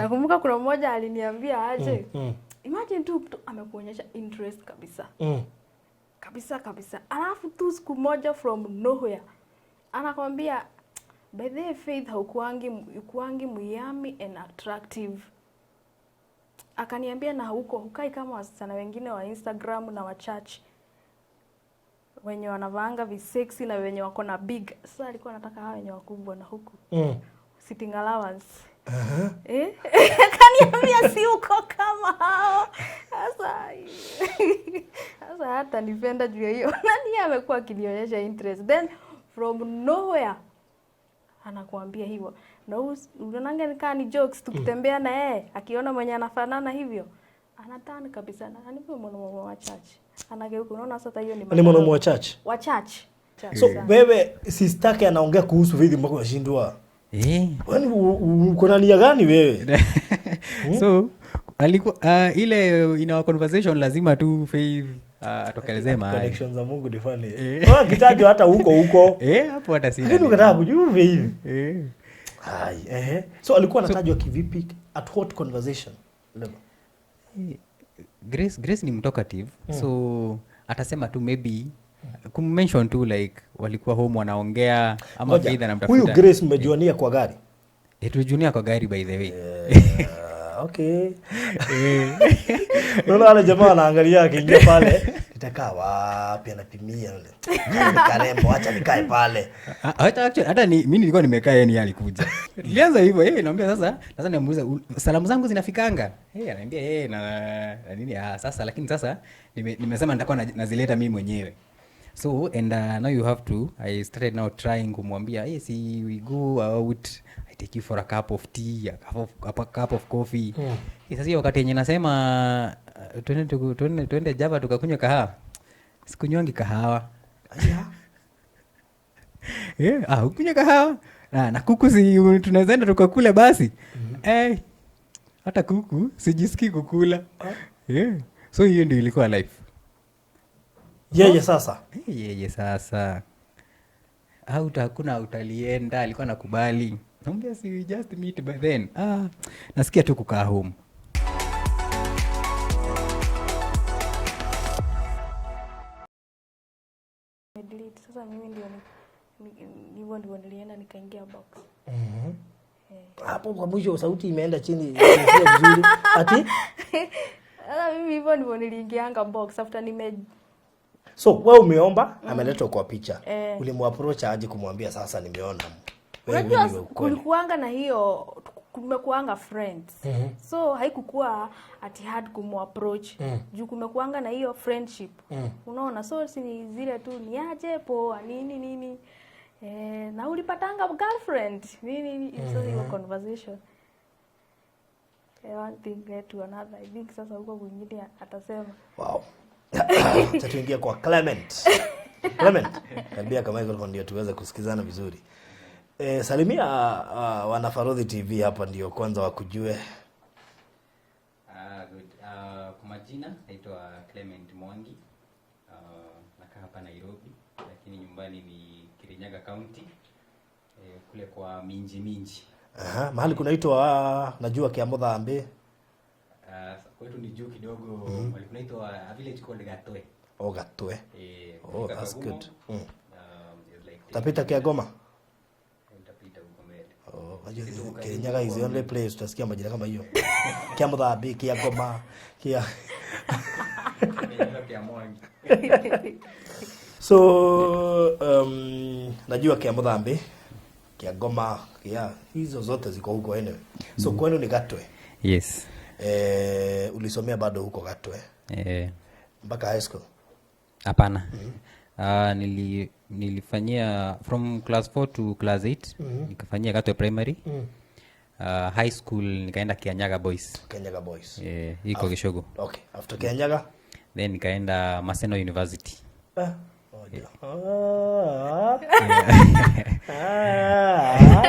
Nakumbuka kuna mmoja aliniambia aje. Imagine tu mtu amekuonyesha interest kabisa. Kabisa kabisa. Alafu tu siku moja from nowhere anakwambia, "By the way, Faith, haukuangi muyummy and attractive." Akaniambia na huko hukai kama wasichana wengine wa Instagram na wa church wenye wanavaanga visexy na wenye wako na big. Sasa alikuwa anataka hao wenye wakubwa na huku sitting allowance. Eh? Akaniambia si uko kama hao. Sasa hata nipenda juu ya hiyo. Nani amekuwa akinionyesha interest, then from nowhere anakuambia hivyo. Na unaonanga ni kaa ni jokes tukitembea na yeye, akiona mwenye anafanana hivyo anaturn kabisa, na ni mwanaume wa church. Anageuka, unaona sasa hiyo ni Ni mwanaume wa church. Wa church. Church. So Sana. wewe sistake anaongea kuhusu Faith mpaka unashindwa. Eh. Kwani uko na nia gani wewe? So alikuwa ile in our conversation lazima tu Faith atokelezee mahali. Connections za Mungu ni funny. Eh. Wewe kitajwa hata huko huko. Eh, hapo hata sina. Lakini Nini. ukataka kujua hivi. Eh. Hai, eh. So alikuwa anatajwa kivipi, at what conversation level? Grace ni mtalkative, so atasema tu, maybe kummention tu, like walikuwa home wanaongea ama Ngoja, Faith anamtafuta. huyu Grace mmejuania kwa gari? Eh, tulijuania kwa gari, by the way. Eh, okay. Unaona wale jamaa wanaangalia akiingia pale, nitakaa wapi, anapimia yule. Ni karembo, acha nikae pale. Ah, hata actually, hata ni mimi nilikuwa nimekaa, yeye ni alikuja. Tulianza hivyo, eh, naambia sasa namuuliza, "Salamu zangu zinafikanga?" Eh, ananiambia eh na nini, ah, sasa lakini sasa nimesema nitakuwa nazileta mimi mwenyewe. So and now you have to, I started now trying kumwambia, "Hey, see, we go out, I take you for a cup of tea, a cup of coffee." Eh, sasa hiyo wakati yenye nasema twende Java tukakunywa kahawa. Sikunywangi kahawa. Aya. Yeah, ah, ukunywa kahawa na kuku, si tunaweza enda tukakula basi? Eh, hata kuku sijisikii kukula. Yeah. So hiyo ndio ilikuwa life. Yeye sasa. Eh, yeye sasa auta hakuna utalienda, alikuwa nakubali, naambia si we just meet by then, ah, nasikia tu kukaa home. Delete. Sasa mimi ndio hivyo ndivyo nilienda nikaingia box. Hapo kwa mwisho sauti imeenda chini, sio vizuri. Ati? Sasa mimi hivyo ndivyo niliingianga box after nime So wewe umeomba, ameletwa kwa picha. Eh. Ulimapproach aje kumwambia sasa nimeona? Wewe Unajua ni wa ukweli. kulikuanga na hiyo, kumekuanga friends, so haikukuwa ati hard kumuapproach juu kumekuanga na hiyo friendship, unaona? So si ni zile tu, ni aje, poa, nini nini, eh, na ulipatanga girlfriend, nini nini. So hiyo conversation, eh, one thing led to another, I think. Sasa huko kwingine atasema. Wow. Acha tuingie kwa Clement. Clement, karibia kama microphone ndio tuweze kusikizana vizuri. E, salimia wana Farodhi TV hapa ndio kwanza wakujue. Ah, good. Kwa majina naitwa Clement Mwangi. Nakaa hapa Nairobi, lakini nyumbani ni Kirinyaga County. Eh, kule kwa Minji Minji. Aha, mahali kunaitwa najua Kiamuthambi. Kwetu ni juu kidogo, mm kunaitwa a village called Gatwe. Oh, Gatwe. Eh, Oh, kufika that's Kagumo, good. Is like Utapita Kiagoma? Utapita huko mbele. Oh, unajua Kirinyaga is the only place utasikia majina kama hiyo. Kiamuthambi, Kiagoma, Kia Inaitwa Kiamwangi. So najua Kiamuthambi, Kiagoma, Kia hizo zote ziko huko anyway. So kwenu ni Gatwe. Yes. Eh, ulisomea bado huko Gatwe Eh, mpaka high school? Hapana. Nilifanyia from class 4 to class 8, nikafanyia Gatwe Primary. High school nikaenda Kianyaga Boys. Kianyaga Boys. Eh, iko Gichugu. Okay, after Kianyaga? Then nikaenda Maseno University. Ah, moja. Ah. Ah.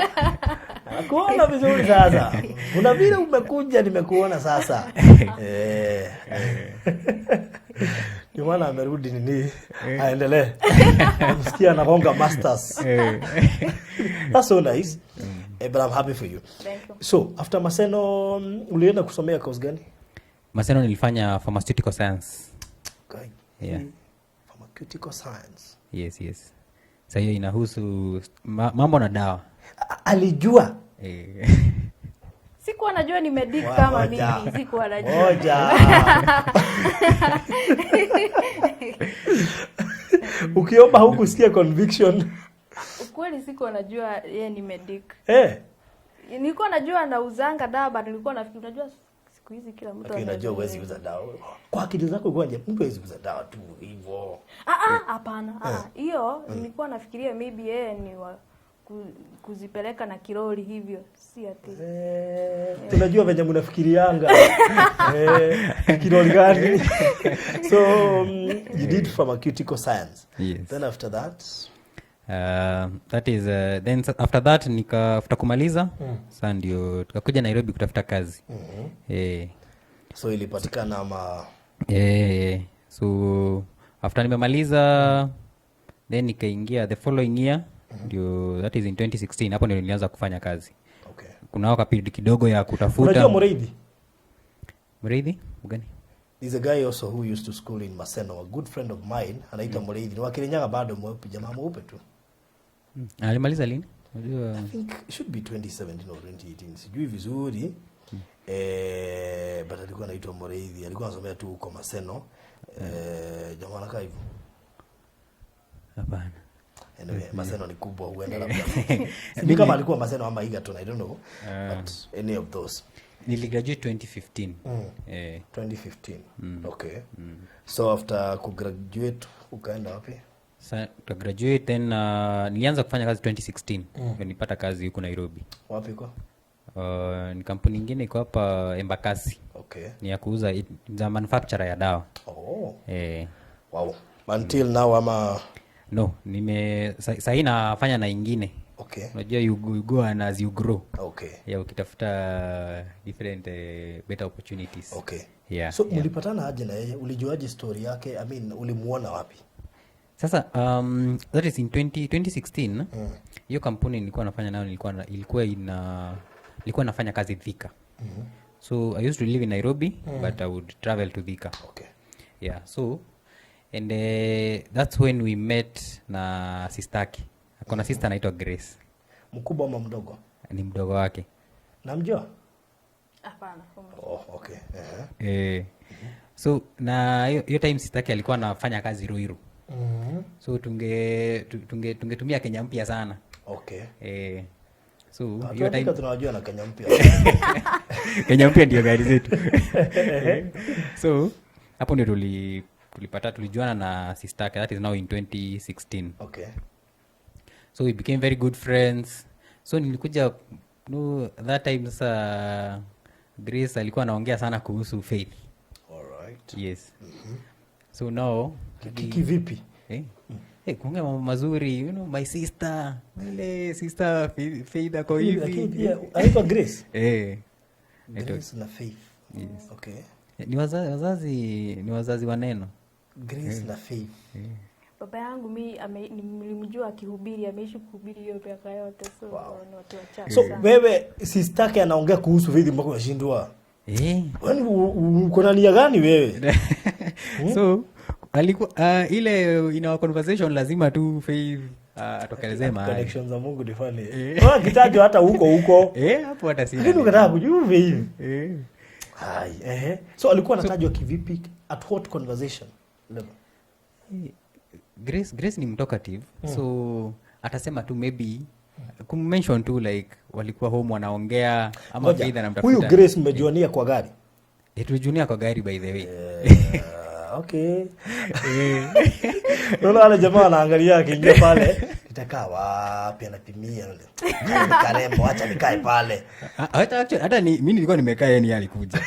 Nakuona vizuri sasa. Kuna vile umekuja nimekuona sasa. Eh. Ndio maana amerudi nini? Aendelee. Msikia anagonga masters. That's so nice. But I'm happy for you. Thank you. So after Maseno, ulienda kusomea course gani? Maseno nilifanya pharmaceutical science. Okay. Yeah. Pharmaceutical science. Yes. Sa hiyo inahusu mambo na dawa. Alijua. Eh. Sikuwa najua ni medic kama mimi, sikuwa najua. Moja. Ukiomba hukusikia conviction. Ukweli sikuwa najua yeye ni medic. Eh. Nilikuwa najua anauzanga dawa, but nilikuwa nafikiri, unajua siku hizi kila mtu Lakini unajua huwezi uza dawa. Kwa akili zako ulikuwa nje, mtu hawezi uza dawa tu hivyo. Hapana. Hiyo nilikuwa nafikiria maybe yeye ni wa kuzipeleka na kiroli hivyo, si ati. Tunajua venye mnafikirianga. Kiroli gani? So you did pharmaceutical science. Yes. Then after that, That is, then after that nika after kumaliza, sasa ndio tukakuja Nairobi kutafuta kazi. So ilipatikana ama? So after nimemaliza then nikaingia the following year, ndio that is in 2016, hapo ndio nilianza kufanya kazi. Okay. Kuna wakati kidogo ya kutafuta. Unajua Mureithi? Mureithi? Mgani? There's a guy also who used to school in Maseno, a good friend of mine, anaitwa Mureithi. Ni wa Kirinyaga bado, mweupe, jamaa mweupe tu. Alimaliza lini? Unajua I think it should be 2017 or 2018. Sijui vizuri. But alikuwa anaitwa Mureithi. Alikuwa anasomea tu huko Maseno. Jamaa anakaa hivyo. Hapana. Anyway, Maseno ni kubwa, huenda labda. Sijui kama alikuwa Maseno ama Egerton, I don't know. But any of those. Niligraduate 2015. 2015. Okay. So after kugraduate ukaenda wapi? Sa to graduate then nilianza kufanya kazi 2016. Ndio nilipata kazi huko Nairobi. Wapi kwa? Ni kampuni nyingine iko hapa Embakasi. Okay. Ni ya kuuza, za manufacturer ya dawa. Oh. Wow. Until now ama? No, sahi nafanya na ingine. Okay. Unajua you go and as you grow. Okay. Yeah, ukitafuta different better opportunities. Okay. Yeah, So yeah. mlipatana aje na yeye? Ulijuaje story yake? I mean, ulimuona wapi? Sasa that is in 2016. Hiyo kampuni nilikuwa nafanya nayo, nilikuwa nafanya kazi Thika. So I used to live in Nairobi, but I would travel to Thika. Okay. Yeah, so and that's when we met na sister yake. Akona sister anaitwa Grace. Mkubwa ama mdogo? Ni mdogo wake. Namjua? Hapana. Oh, okay. So na hiyo time sister yake alikuwa anafanya kazi Ruiru. So tungetumia Kenya mpya sana. Okay. So hiyo Tunafika time tunawajua na Kenya mpya. Kenya mpya ndio gari zetu. So hapo ndio tulijuana na sister yake, that is now in 2016. Okay. So we became very good friends. So nilikuja, no, that time sasa Grace alikuwa anaongea sana kuhusu faith. All right. Yes. So now Kivipi? Kuongea mambo mazuri, you know, my sister, ile sister Faith ako hivi. Lakini pia anaitwa Grace. Grace na Faith. Yes. Okay. Ni wazazi, ni wazazi wa neno. Grace na Faith. Baba yangu mi nilimjua akihubiri, ameishi kuhubiri hiyo miaka yote, so ni watu wachache So sana. wewe sister yake anaongea kuhusu Faith mpaka unashindwa. Kwani uko na nia gani wewe? So alikuwa ile in our conversation lazima tu Faith atokelezee mahali. Connections za Mungu ni funny. Wewe kitajwa hata huko huko. Hapo hata sina. Lakini ukataka kujua Faith. Hai, So alikuwa anatajwa kivipi? At what conversation level? Grace ni mtalkative. So atasema tu maybe kummention tu like walikuwa home wanaongea ama Ngoja, Faith anamtafuta. Huyu Grace mmejuania kwa gari? Tulijuania kwa gari by the way. Okay. Unaona wale jamaa wanaangalia akiingia pale, nitakaa wapi, anapimia. Karembo, acha nikae pale. Hata actually, hata ni, mimi nilikuwa nimekaa, yeye ni alikuja.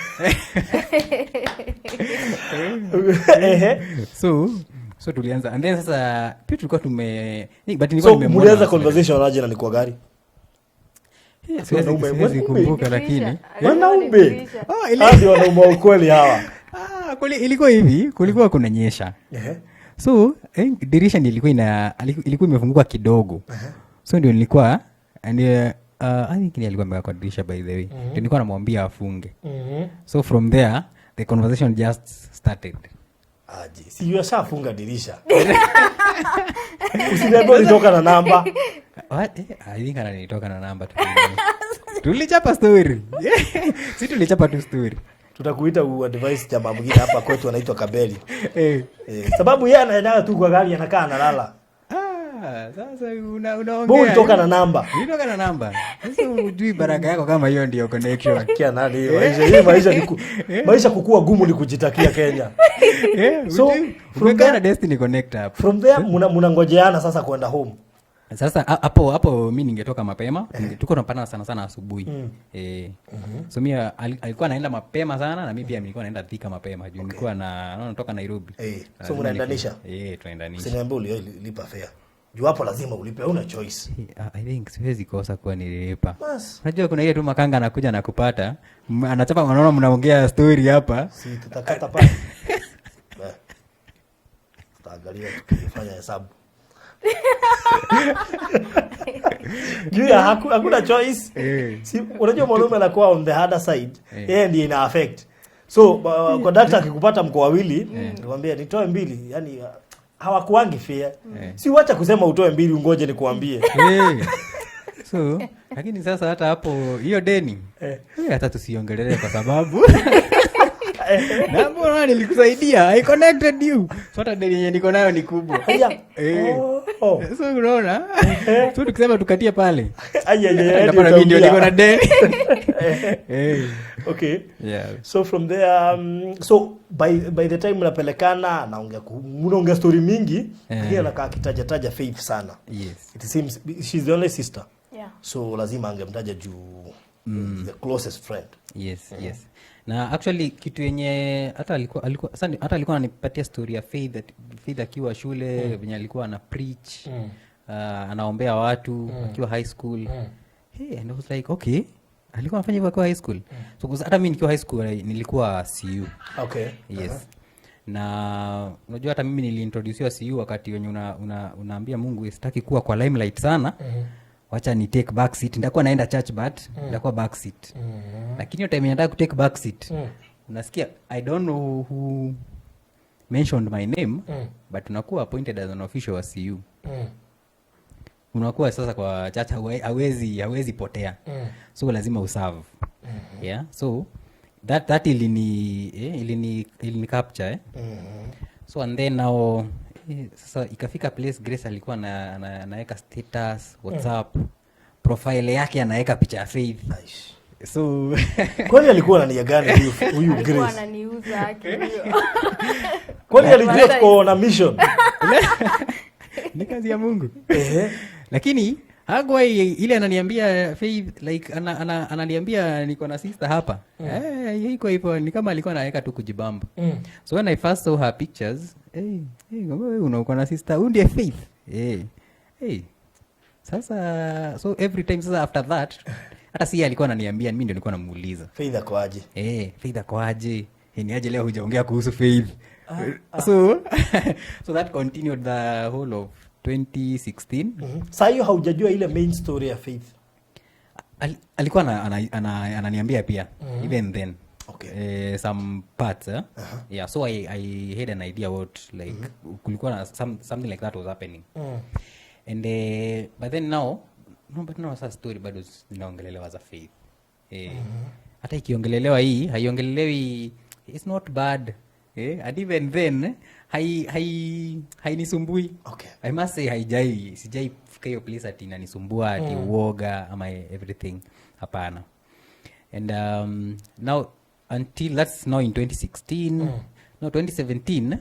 So tulianza and then sasa pia tulikuwa tume ni, but nilikuwa So, nimemuona mlianza sasa. conversation aje na ni kwa gari? Wanaume, Siwezi wanaume. kumbuka lakini. Dirisha. Wanaume. Dirisha. Hao ndio wanaume wa ukweli hawa. Ilikuwa hivi, kulikuwa kunanyesha. So, dirisha ndio ilikuwa ina, ilikuwa imefunguka kidogo. So ndio nilikuwa, and I think ni alikuwa amekaa kwa dirisha, by the way. Ndio nilikuwa namwambia afunge. So from there the conversation just started. Aje, si yashafunga dirisha. Usiniambie ulitoka na namba. What? I think ananitoka na namba tu. Tulichapa story. Si tulichapa tu story. Tutakuita uadvise jamaa mwingine hapa kwetu anaitwa Kabeli. Eh. Sababu yeye anaendaga tu kwa gari, anakaa, analala. Ah, sasa unaongea. Wewe ulitoka na namba. Nilitoka na namba. Sasa hujui baraka yako kama hiyo ndio connection. Kia nani hii maisha, hii maisha ni maisha kukua gumu ni kujitakia Kenya. So, Hujui. From Umekaa na destiny connect hapo. From there mnangojeana sasa kwenda home. Sasa hapo hapo mi ningetoka mapema. Tuko tunapatana sana sana asubuhi. So mi alikuwa anaenda mapema sana na mi pia nilikuwa naenda Thika mapema juu nilikuwa na naona natoka Nairobi. So Lazima mnaendanisha? Tunaendanisha. Usiniambie ulilipa fare. Juu hapo lazima ulipe, huna choice. I think siwezi kosa kuwa nililipa. Bas. Unajua kuna ile tu makanga anakuja na kupata, anachapa, wanaona mnaongea story hapa. Si tutakata pale. Tutaangalia tukifanya hesabu. Juu ya hakuna choice. Si, unajua mwanaume anakuwa on the harder side. Yeye ndiye ina affect. So conductor akikupata mko wawili, nikwambia nitoe mbili, yani hawakuangi fair. Si wacha kusema utoe mbili, ungoje nikuambie. So lakini sasa hata hapo hiyo deni, hata tusiongelele kwa sababu na mbona nilikusaidia, I connected you, so hata deni yenye niko nayo ni kubwa. Aya. Oh. So unaona, so tukisema tukatie pale, Ai, ai, ai, hata ndio mimi ndio utaumia. niko na deni. Okay. Yeah. So from there, so by the time mnapelekana, mnaongea story mingi, lakini anakaa akitaja taja Faith sana. Yes. It seems she's the only sister. Yeah. So lazima angemtaja juu the closest friend. Yes, na actually kitu yenye hata alikuwa sasa hata alikuwa ananipatia story ya Faith, that Faith akiwa shule, venye alikuwa ana preach, anaombea watu akiwa high school. Hey, and I was like, okay, alikuwa anafanya hivyo akiwa high school. So 'cause hata mi nikiwa high school, nilikuwa CU. Yes, na unajua hata mimi niliintroduciwa CU wakati wenye unaambia Mungu, sitaki kuwa kwa limelight sana, wacha ni take back seat, nitakuwa naenda church but nitakuwa back seat. Lakini hiyo time nataka kutake back seat, unasikia, I don't know who mentioned my name, but unakuwa appointed as an official wa CU. Unakuwa sasa kwa church hawezi potea, so lazima userve. Yeah, so that ilini capture. So and then now, sasa ikafika place Grace alikuwa anaweka status WhatsApp profile yake, anaweka picha ya Faith. Aish. So Kwani alikuwa na nia gani huyu huyu Alikuwa Grace? ananiuza akijua. Kwani alijua tuko na mission? Ni kazi ya Mungu. Eh. Lakini hakuwa ile ananiambia Faith, like ananiambia niko na sister hapa. Iko hivyo, ni kama alikuwa anaweka tu kujibamba. So when I first saw her pictures, hey, wewe uko na sister, huyu ndiye Faith? Hey. Sasa so every time sasa after that, hata si yeye alikuwa ananiambia, mimi ndio nilikuwa namuuliza. Faith ako aje? Faith ako aje? Ni aje leo hujaongea kuhusu Faith? So that continued the whole of 2016. Saa hiyo haujajua ile main story ya Faith. Alikuwa ananiambia pia even then. Some parts, eh? Yeah, so I had an idea what, like, kulikuwa na something like that was happening. And but then now, no, but now sasa story bado zinaongelelewa za Faith. Hata ikiongelelewa hii haiongelelewi, it's not bad. And even then hainisumbui. I must say sijai fika hiyo place ati inanisumbua, ati uoga ama everything, hapana. And now until that's now in 2016, no, 2017,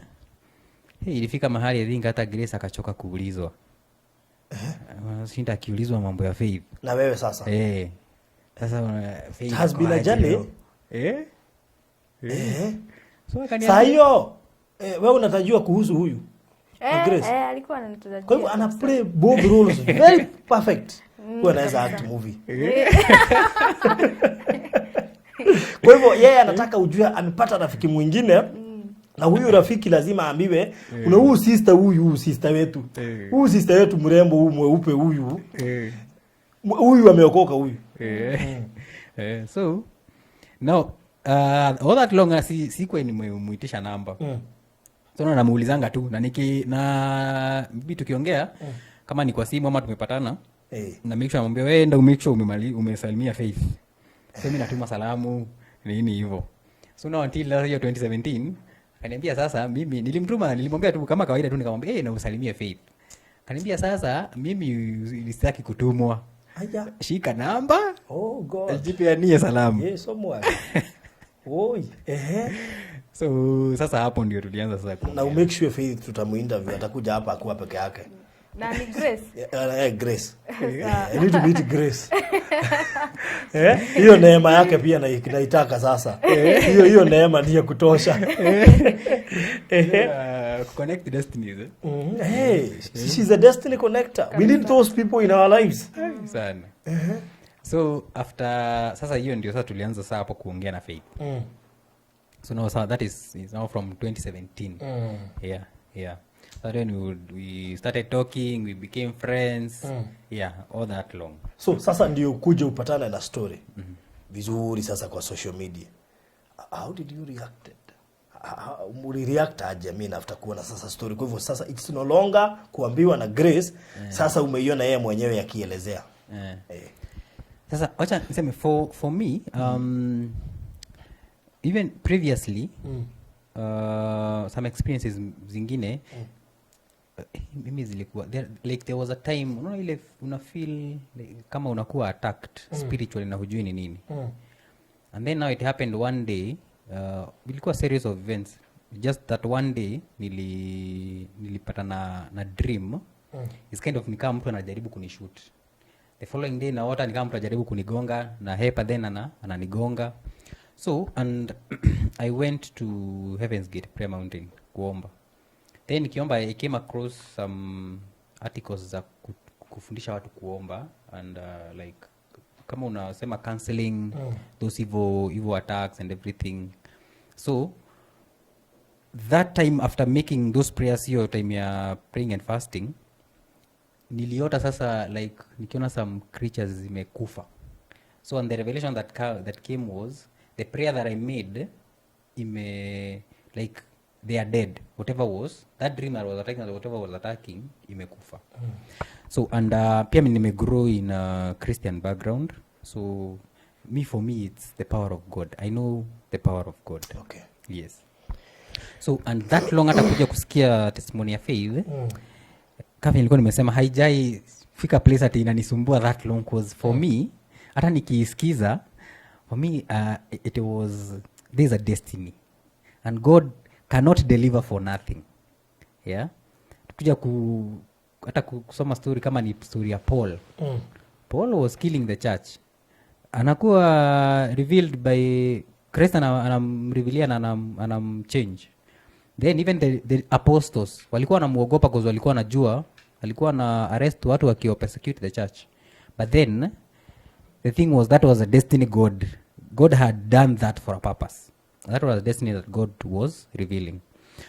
hey, ilifika mahali I think hata Grace akachoka kuulizwa. Shinda akiulizwa mambo ya Faith. Na wewe sasa. Sasa Faith It has been a ako aje journey. leo? So akaniambia- Saa hiyo wewe unatajua kuhusu huyu Grace. Alikuwa ananitarajia. Kwa hivyo ana play both roles very perfect. Huyu anaweza act movie. Kwa hivyo yeye anataka ujue amepata rafiki mwingine, na huyu rafiki lazima aambiwe kuna huyu sister, huyu sister wetu. Huyu sister wetu mrembo, huyu mweupe huyu. Huyu ameokoka huyu. So now all that long sikuwa nimemuitisha namba. So na namuulizanga tu na niki na bibi tukiongea, kama ni kwa simu ama tumepatana, na make sure namwambia, "Wewe enda make sure umesalimia Faith." So mi natuma salamu nini hivyo. So now until last year 2017 akaniambia, sasa mimi nilimtuma, nilimwambia tu kama kawaida tu, nikamwambia, "Hey, na usalimie Faith." Akaniambia, "Sasa mimi sitaki kutumwa." Aya. "Shika namba, Oh God. jipeanie salamu." Yes, somewhere. Oi. Ehe. So sasa hapo ndio tulianza sasa Na kuongea. umake sure Faith tutamuinterview, atakuja hapa akuwa peke yake. Na ni Grace. Grace. I need to meet Grace. Hiyo neema yake pia naitaka sasa. Hiyo neema ni ya kutosha. Yeah, connect destinies, eh? Hey, she's a destiny connector. We need those people in our lives. Sana. So after sasa hiyo ndio sasa tulianza saa hapo kuongea na Faith. So now so that is now from 2017. Yeah. So then we started talking, we became friends. Yeah, all that long. So sasa ndio kuja upatane na story vizuri sasa kwa social media. How did you react? Ulireact aje, I mean, after kuona sasa story? Kwa hivyo sasa it's no longer kuambiwa na Grace, sasa umeiona yeye mwenyewe akielezea. Sasa wacha niseme for me, even previously, some experiences zingine mimi zilikuwa there, like there was a time, unaona ile una feel like, kama unakuwa attacked spiritually na hujui ni nini. And then now it happened one day, ilikuwa series of events, just that one day nilipata na dream. It's kind of ni kama mtu anajaribu kunishoot. The following day naota ni kama mtu anajaribu kunigonga na hepa, then ananigonga. So and I went to Heaven's Gate Prayer Mountain kuomba. Then nikiomba, I came across some articles za kufundisha watu kuomba and like kama unasema cancelling those evil attacks and everything. So that time, after making those prayers, hiyo time ya praying and fasting, niliota sasa like nikiona some creatures zimekufa. So and the revelation that came was the prayer that I made ime like they are dead, whatever was that dream that was attacking, whatever was attacking, imekufa. So and pia mi nimegrow in a Christian background, so me for me it's the power of God. I know the power of God. Yes. So and that long, hata kuja kusikia testimony ya Faith, kama nilikuwa nimesema, haijai fika place ati inanisumbua that long, cause for me, hata nikiisikiza, for me it was there's a destiny and God cannot deliver for nothing. Yeah, tukuja hata kusoma story, kama ni story ya Paul. Paul was killing the church, anakuwa revealed by Christ, anamrevealia na anamchange. Then even the apostles walikuwa wanamuogopa cause walikuwa wanajua alikuwa na arrest watu wakiwa persecute the church. But then the thing was, that was a destiny. God had done that for a purpose. That was a destiny that God was revealing.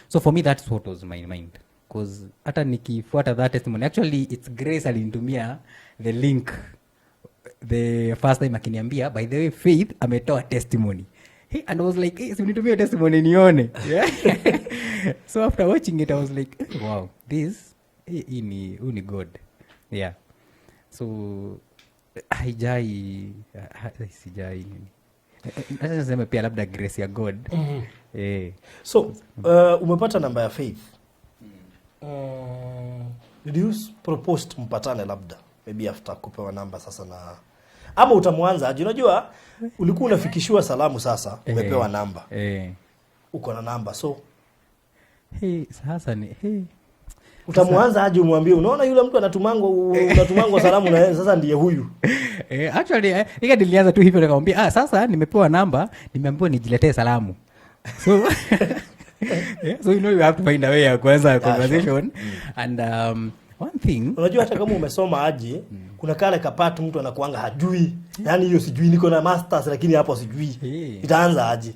So for me, that's what was my mind, cause hata nikifuata that testimony, actually it's Grace alinitumia the link the first time, akiniambia, "By the way, Faith ametoa testimony." Hey, and I was like, "Hey, si unitumie testimony nione." Yeah. So after watching it, I was like, "Eh, wow, this hii ni huu ni God." Yeah, so haijai sijai nini. Acha niseme pia labda grace ya God. So umepata namba ya Faith. Did you propose mpatane labda maybe after kupewa namba sasa, na ama utamwanza aje? Unajua ulikuwa unafikishiwa salamu, sasa umepewa namba, uko na namba, so Hey, sasa ni hey. Utamwanza aje umwambie, "Unaona yule mtu anatumangwa, unatumangwa salamu na yeye, sasa ndiye huyu"? Actually ika nilianza tu hivyo, nikamwambia, "Ah, sasa nimepewa namba, nimeambiwa nijiletee salamu." So yeah, so you know you have to find a way ya kuanza conversation. And one thing, Unajua hata kama umesoma aje, kuna kale kapatu mtu anakuanga hajui, yaani hiyo sijui, niko na masters lakini hapo sijui itaanza aje.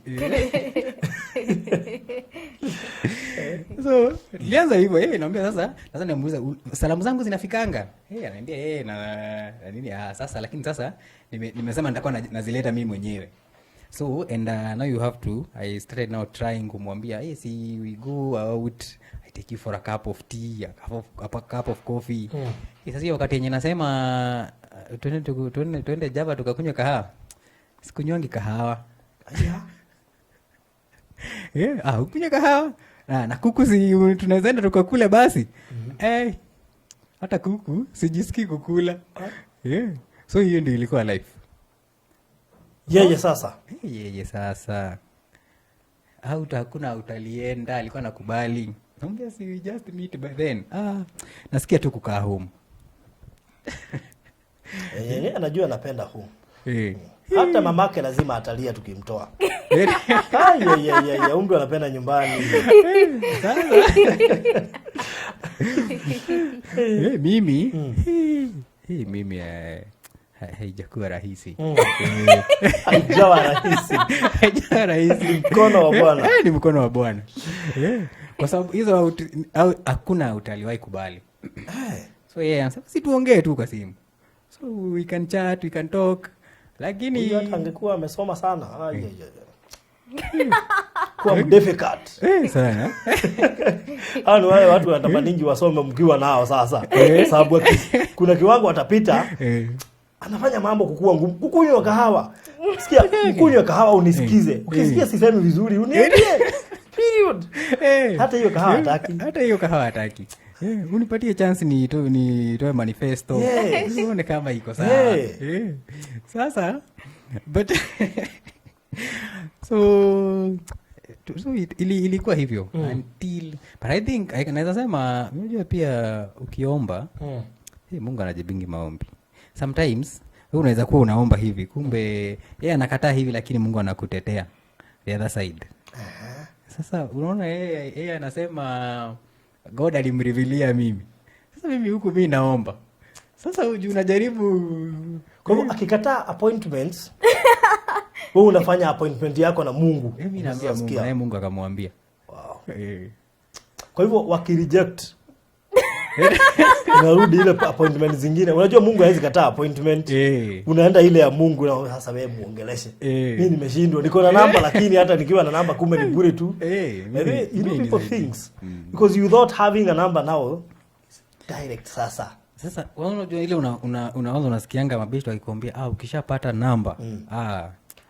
So nilianza hivyo, naambia sasa namuuliza, salamu zangu zinafikanga? Ananiambia na nini, sasa lakini sasa nimesema nitakuwa nazileta mimi mwenyewe. So and now you have to, I started now trying kumwambia, hey, see we go out, I take you for a cup of tea, a cup of coffee. Sasa hiyo wakati yenye nasema twende Java tukakunywa kahawa, sikunywangi kahawa. Aya. Yeah, ukunywa kahawa na kuku, si tunaweza enda tukakula basi. Hata kuku sijisikii kukula. Yeah. So hiyo ndio ilikuwa life. Yeye sasa. Yeye sasa. Hakuna utalienda, alikuwa anakubali. Naambia si we just meet by then. Nasikia tu kukaa home. Yeye anajua anapenda home. Hata mamake lazima atalia tukimtoa. Ai, ye, ye, ye, ye, umri anapenda nyumbani. Sasa. Mimi, mimi, haijakuwa rahisi. Haijawa rahisi. Haijawa rahisi. Mkono wa Bwana. Ni mkono wa Bwana. Kwa sababu hizo hakuna utaliwahi kubali. So yeye anasema si tuongee tu kwa simu. So we can chat, we can talk. Lakini huyu hata angekuwa amesoma sana. Ai, ai, ai. Kuwa difficult. Sana. Hao ni wale watu wanatamani wasome mkiwa nao sasa. Sababu kuna kiwango atapita. Anafanya mambo kukua ngumu. Kukunywa kahawa. Sikia, kukunywa kahawa unisikize. Ukisikia sisemi vizuri uniambie. Period. Hata hiyo kahawa hataki. Hata hiyo kahawa hataki. Unipatie chance nitoe manifesto. Uone kama iko sawa. Sasa but so so ilikuwa hivyo until, but I think I naweza sema unajua pia ukiomba, Mungu anajibingi maombi. Sometimes wewe unaweza kuwa unaomba hivi kumbe yeye anakataa hivi lakini Mungu anakutetea the other side. Sasa unaona yeye anasema God alimrevealia mimi. Sasa mimi huku mimi naomba. Sasa unajaribu. Kwa hivyo akikataa appointments, wewe unafanya appointment yako na Mungu. Mimi naambia Mungu, Unasikia? naye Mungu akamwambia. Wow. Kwa hivyo wakireject unarudi ile appointment zingine. Unajua Mungu hawezi kataa appointment. Unaenda ile ya Mungu na sasa wewe muongeleshe. Mimi nimeshindwa. Niko na namba lakini hata nikiwa na namba kumbe ni bure tu. By the way, you know Mimi people nisaidie. thinks because you thought having a number now is direct sasa. Sasa wewe unajua ile unaanza unasikianga mabeshte wakikwambia, ukishapata namba,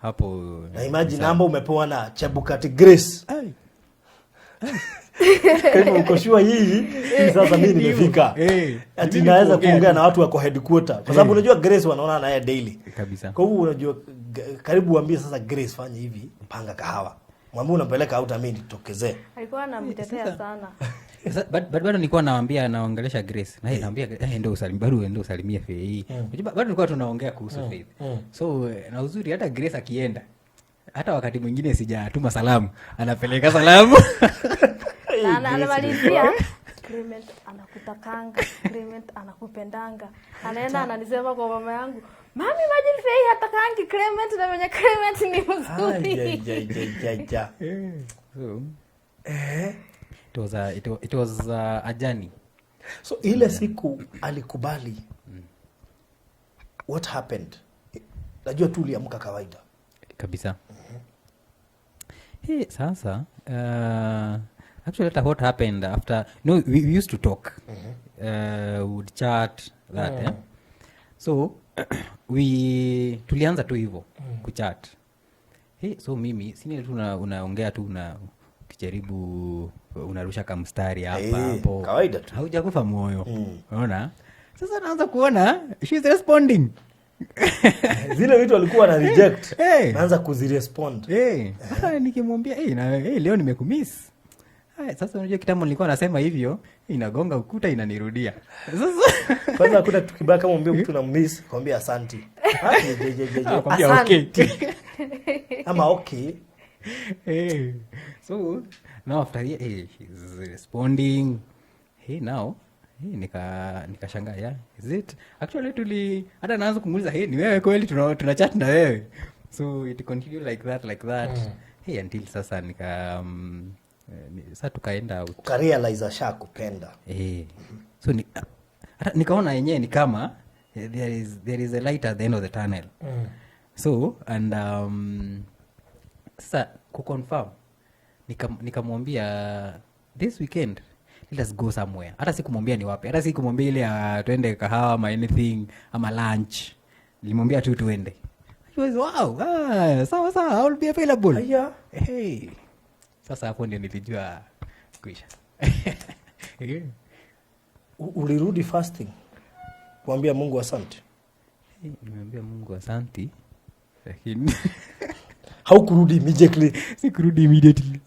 hapo Na imagine namba umepewa na Chebukati Grace. Ai. Kwa hivyo uko sure hii sasa mimi nimefika. Ati Mimi naweza kuongea kuongea tu. na watu wako headquarter. Kwa sababu unajua Grace wanaona naye daily. Kabisa. Kwa hivyo unajua karibu uambie sasa Grace fanya hivi, panga kahawa. Mwambie unampeleka out mimi nitokezee. Alikuwa anamtetea sana. Sasa, but bado nilikuwa naongelesha Grace. Na yeye naambia, ndio usalimie, bado ndio usalimie Faith. Unajua, bado tulikuwa tunaongea kuhusu Faith. So, na uzuri hata Grace akienda, hata wakati mwingine sijatuma salamu, anapeleka salamu. Na anamalizia Clement anakutakanga, Clement anakupendanga. Anaenda ananisema kwa mama yangu, Mami, imagine Faith hatakangi Clement na mwenye Clement ni mzuri. Ai, ai, ai, ai, ai, ai. So, it was a journey. So ile siku alikubali. What happened? Najua tu uliamka kawaida. Kabisa. Hey, sasa, actually hata what happened after, no, we used to talk. We would chat that, So tulianza tu hivyo kuchat. Hey, so mimi sini tu unaongea tu ukijaribu unarusha kamstari hapa hapo. Kawaida tu. Haujakufa moyo. Unaona? Sasa naanza kuona she's responding. Zile vitu alikuwa na reject. Naanza kuzirespond. Sasa nikimwambia, na, leo nimekumiss. Hai, sasa unajua kitambo nilikuwa nasema hivyo, inagonga ukuta inanirudia. Sasa kwanza hakuna kitu kibaya kama mwambie mtu na miss, kwambia asante. Je, je, je, je, je. Kwambia okay. Asante. Ama okay. So now after he's responding. Hey, now hey, nikashangaa, yeah, is it? Actually hata naanza kumuuliza, hey, ni wewe kweli tuna chat na wewe? So it continued like that, like that. Hey, until sasa Sasa tukaenda out. Ukarealize ashakupenda. So hata nikaona yenyewe ni kama there is a light at the end of the tunnel. So and sasa kuconfirm, nikamwambia this weekend let us go somewhere. Hata sikumwambia ni wapi, hata sikumwambia ile ya twende kahawa ama anything ama lunch. Nilimwambia tu tuende. She was, wow, ah, sawa sawa, I will be available. Aya. Hey. Sasa hapo ndio nilijua kuisha. Ulirudi fasting kuambia Mungu asante? Nimeambia Mungu asanti, lakini Haukurudi immediately? Sikurudi immediately.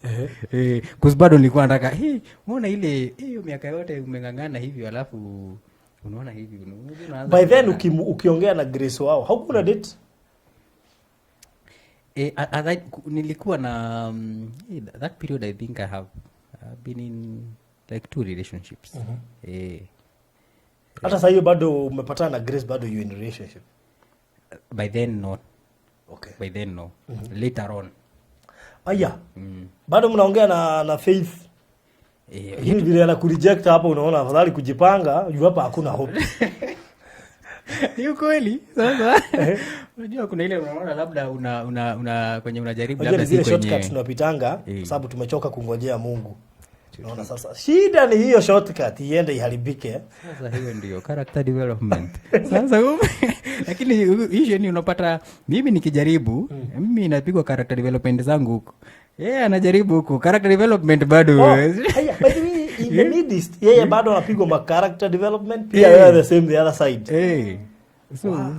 'Cause bado nilikuwa nataka, hey, unaona ile hiyo miaka yote umeng'ang'ana hivyo, alafu unaona hivi, unaanza By then kuona. ukiongea na Grace wao, haukuwa na date? Nilikuwa na that period I think I have been in like two relationships. Hata saa hiyo bado umepatana na Grace, bado you in relationship? By then not. Okay. By then no. Later on. Aya, bado mnaongea na Faith? Lakini vile anakureject hapo, unaona afadhali kujipanga juu hapa hakuna hope. Ni ukweli. Sasa unajua kuna ile unaona labda una kwenye unajaribu Unajua labda ni si zile shortcut kwenye tunapitanga kwa sababu tumechoka kungojea Mungu. Unaona sasa shida ni hiyo shortcut iende iharibike. Sasa hiyo ndio character development. Sasa lakini issue ni unapata mimi nikijaribu, mimi napigwa character development zangu huko. Yeye anajaribu huko character development bado. Oh, haya, by the way, in the midst, yeye bado anapigwa ma character development pia, yeye the same the other side. So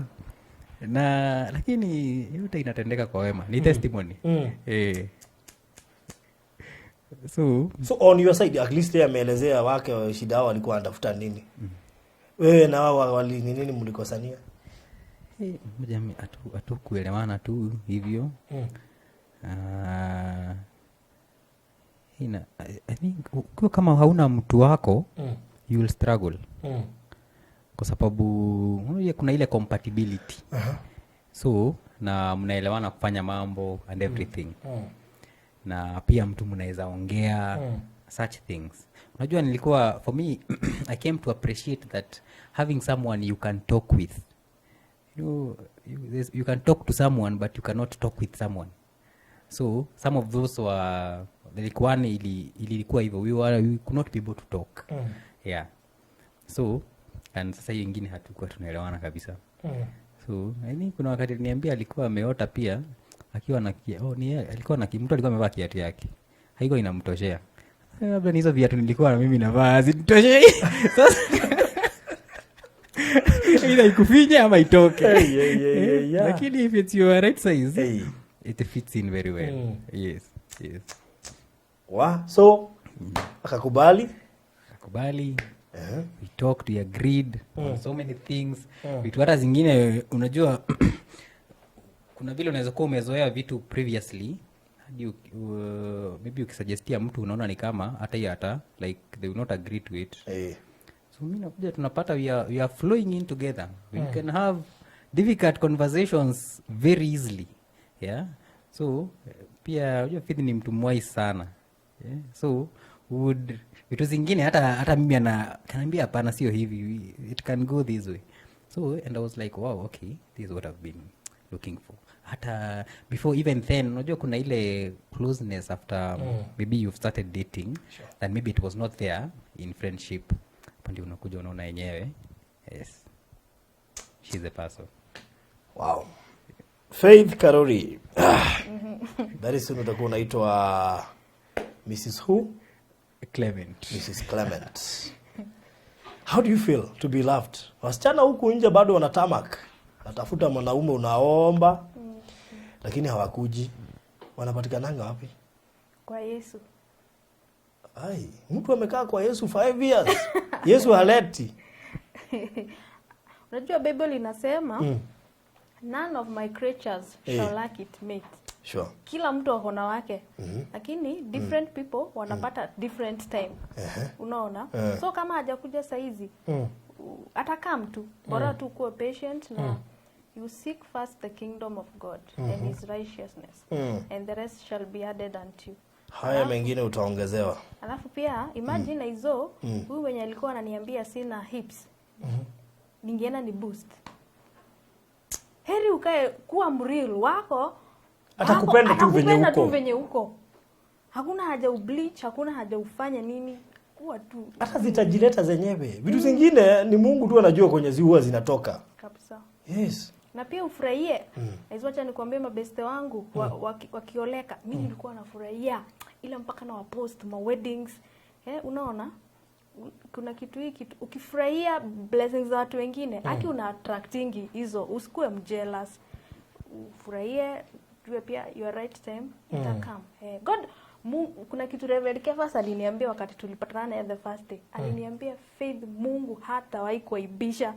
na lakini yote inatendeka kwa wema, ni testimony. So So on your side at least yeye ameelezea wake shida wao walikuwa wanatafuta nini. Wewe na wao wali ni nini mlikosania? Moja hatukuelewana tu hivyo. I think ukiwa kama hauna mtu wako, you will struggle kwa sababu unajua kuna ile compatibility, so na mnaelewana kufanya mambo and everything, na pia mtu mnaweza ongea such things. Unajua nilikuwa, for me, I came to appreciate that having someone you can talk with, you can talk to someone but you cannot talk with someone. So some of those were like one ilikuwa hivyo, we could not be able to talk. Yeah, so and sasa hiyo ingine hatukuwa tunaelewana kabisa. So I think kuna wakati aliniambia alikuwa ameota pia akiwa na oh, ni yeye, alikuwa na mtu alikuwa amevaa kiatu yake haikuwa inamtoshea. Labda ni hizo viatu nilikuwa na mimi navaa hazinitoshei. Sasa either ikufinye ama itoke. Hey, hey, hey, hey, yeah. Lakini if it's your right size, Hey. it fits in very well. Yes. Wa, so akakubali. Akakubali. We talked, we agreed on so many things, vitu hata zingine unajua kuna vile unaweza kuwa umezoea vitu previously hadi maybe ukisuggestia mtu unaona ni kama hata hiyo hata like they will not agree to it. So mi nakuja tunapata we are flowing in together. We can have difficult conversations very easily. Yeah, so pia unajua Faith ni mtu mwai sana, yeah? So would vitu zingine hata mimi ana kanaambia hapana, sio hivi, it can go this way. So and I was like, wow, okay, this is what I've been looking for hata before. Even then unajua kuna ile closeness after maybe you've started dating that maybe it was not there in friendship. Hapo ndio unakuja unaona yenyewe, yes, she's the person. Wow. Faith Karori. Very soon utakuwa unaitwa Mrs. Who? Clement. Mrs. Clement. How do you feel to be loved? Wasichana huku nje bado wanatamak. Natafuta mwanaume, unaomba lakini hawakuji. Wanapatikananga wapi? Kwa Yesu. Ai, mtu amekaa kwa Yesu 5 years. Yesu haleti. Unajua Bible inasema, "None of my creatures shall lack it mate." Kila mtu ako na wake, lakini different people wanapata different time, unaona? So kama hajakuja saizi, atakaa mtu bora tu kuwa patient na you seek first the kingdom of God and his righteousness, and the rest shall be added unto you. Haya mengine utaongezewa. Alafu pia imagine hizo, huyu mwenye alikuwa ananiambia sina hips, ningeenda ni boost. Heri ukae kuwa mreal wako. Atakupenda tu venye atakupenda uko. Tu venye uko. Hakuna haja ubleach, hakuna haja ufanye nini, kuwa tu. Hata zitajileta zenyewe. Vitu zingine ni Mungu tu anajua kwenye huwa zinatoka. Kabisa. Yes. Na pia ufurahie. Hizo acha nikwambie mabeste wangu wakioleka, mimi nilikuwa nafurahia ila mpaka na wapost ma weddings. Unaona? Kuna kitu hii kitu ukifurahia blessings za watu wengine, aki una attractingi hizo, usikue mjealous. Ufurahie, jue pia your right time itakam. God kuna kitu Reverend Kefas aliniambia wakati tulipatana naye the first day. Aliniambia Faith, Mungu hatawahi kuaibisha.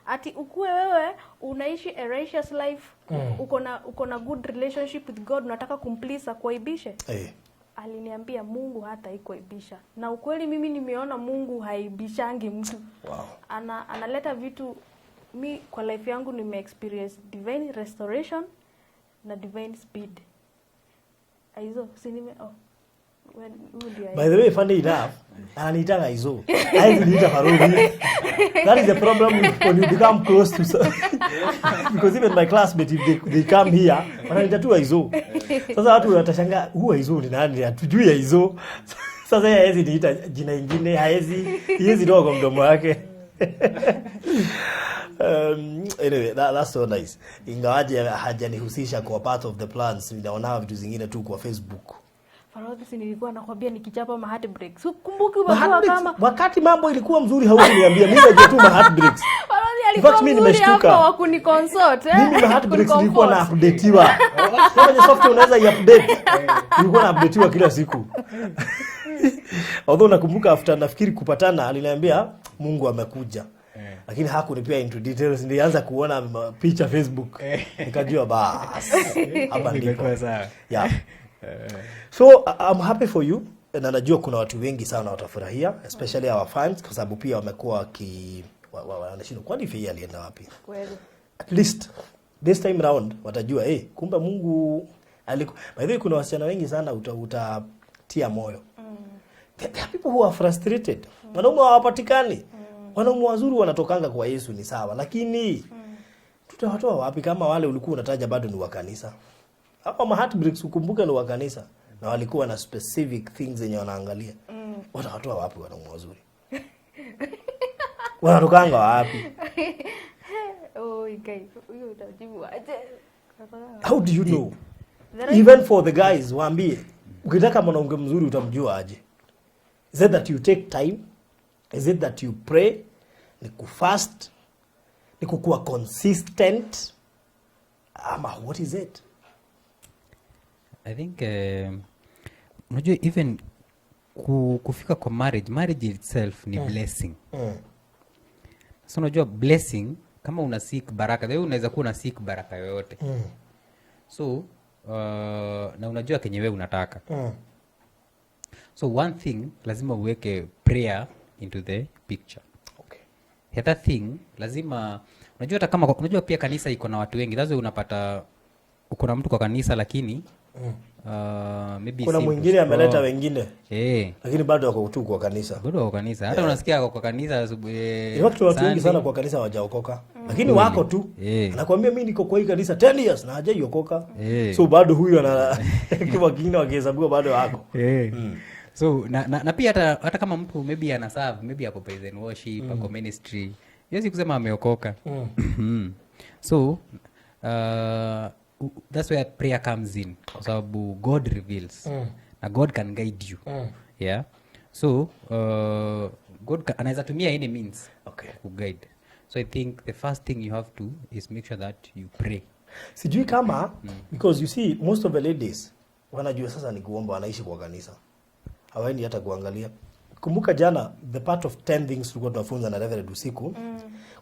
Ati ukue wewe unaishi a righteous life, uko na good relationship with God, unataka kumplease akuaibishe. Aliniambia Mungu hatawahi kuaibisha. Na ukweli mimi nimeona Mungu haibishangi mtu. Wow. Analeta vitu. Mi kwa life yangu nime experience divine restoration na divine speed. Aizo, si nime, oh. Well, huyu ndiye By the way, funny enough, ananiitanga Aizo. Haizi niita Farugi. That is the problem when you become close to because even my classmates, if they come here, wananiita tu Aizo. Sasa watu watashangaa, huyu Aizo ni nani? Hatujui Aizo. Sasa yeye haezi niita jina ingine, haezi toka kwa mdomo wake. Anyway, that's so nice. Ingawaje hajanihusisha kwa part of the plans, ninaona vitu zingine tu kwa Facebook. Farodhi, si nilikuwa nakwambia nikichapa ma heartbreaks. Kumbuki Ma umekuwa heartbreaks, kama wakati mambo ilikuwa mzuri haukuniambia. Mimi najua tu ma heartbreaks. Farodhi In alikuwa fact, mimi mzuri nimeshtuka. hapo wa kuniconsort, eh? Mimi ma heartbreaks nilikuwa na Kunicomfort. updateiwa. Kama ni software unaweza i-update. Nilikuwa na updateiwa kila siku. Although nakumbuka after nafikiri kupatana aliniambia Mungu amekuja. Lakini hakunipea into details. Nilianza kuona picha Facebook. Nikajua bas. Hapa ndipo. Imekuwa sawa. Yeah. So I'm happy for you. Na najua kuna watu wengi sana watafurahia, especially our fans, kwa sababu pia wamekuwa wanashindwa kwani Faye alienda wapi? Kweli. At least this time round watajua, kumbe Mungu By the way, kuna wasichana wengi sana utatia moyo. There are people who are frustrated. Wanaume hawapatikani. Wanaume wazuri wanatokanga kwa Yesu ni sawa, lakini tutawatoa wapi kama wale ulikuwa unataja bado ni wa kanisa? Hawa ma heartbreaks ukumbuke ni wa kanisa na walikuwa na specific things zenye wanaangalia. Watawatoa wapi wanaume wazuri? Wanatokanga wapi? Oh, guys, huyo utajibu aje? How do you know? The right Even for the guys, waambie ukitaka mwanamke mzuri utamjua aje? Is it that you take time? Is it that you pray? Ni kufast? Ni kukuwa consistent? Ama what is it? I think unajua even kufika kwa marriage itself ni blessing. So unajua blessing, kama una seek baraka, wewe unaweza kuwa una seek baraka yoyote. So na unajua kenye wewe unataka. So one thing, lazima uweke prayer into the picture. The other thing, lazima unajua hata kama unajua pia kanisa iko na watu wengi. That's why unapata uko na mtu kwa kanisa lakini maybe Kuna si mwingine ameleta strong. wengine. Lakini bado wako tu kwa kanisa. Bado wako kanisa. Hata unasikia wako kwa kanisa asubuhi, In fact, watu wengi Sunday. sana kwa kanisa hawajaokoka. Lakini wako tu. Anakuambia mimi niko kwa hii kanisa 10 years na hajaiokoka. So bado huyu ana kama kingine wakihesabiwa bado wako. So na pia hata kama mtu maybe ana serve, maybe ako praise and worship, ako ministry, hiyo si kusema ameokoka. So that's where prayer comes in, kwa sababu God reveals. Na God can guide you. Yeah. So God anaweza tumia any means kuguide. So I think the first thing you have to is make sure that you pray. Sijui kama because you see most of the ladies wanajua sasa ni kuomba, wanaishi kwa kanisa. Hawaendi hata kuangalia. Kumbuka jana the part of 10 things tulikuwa tunafunza na Reverend usiku.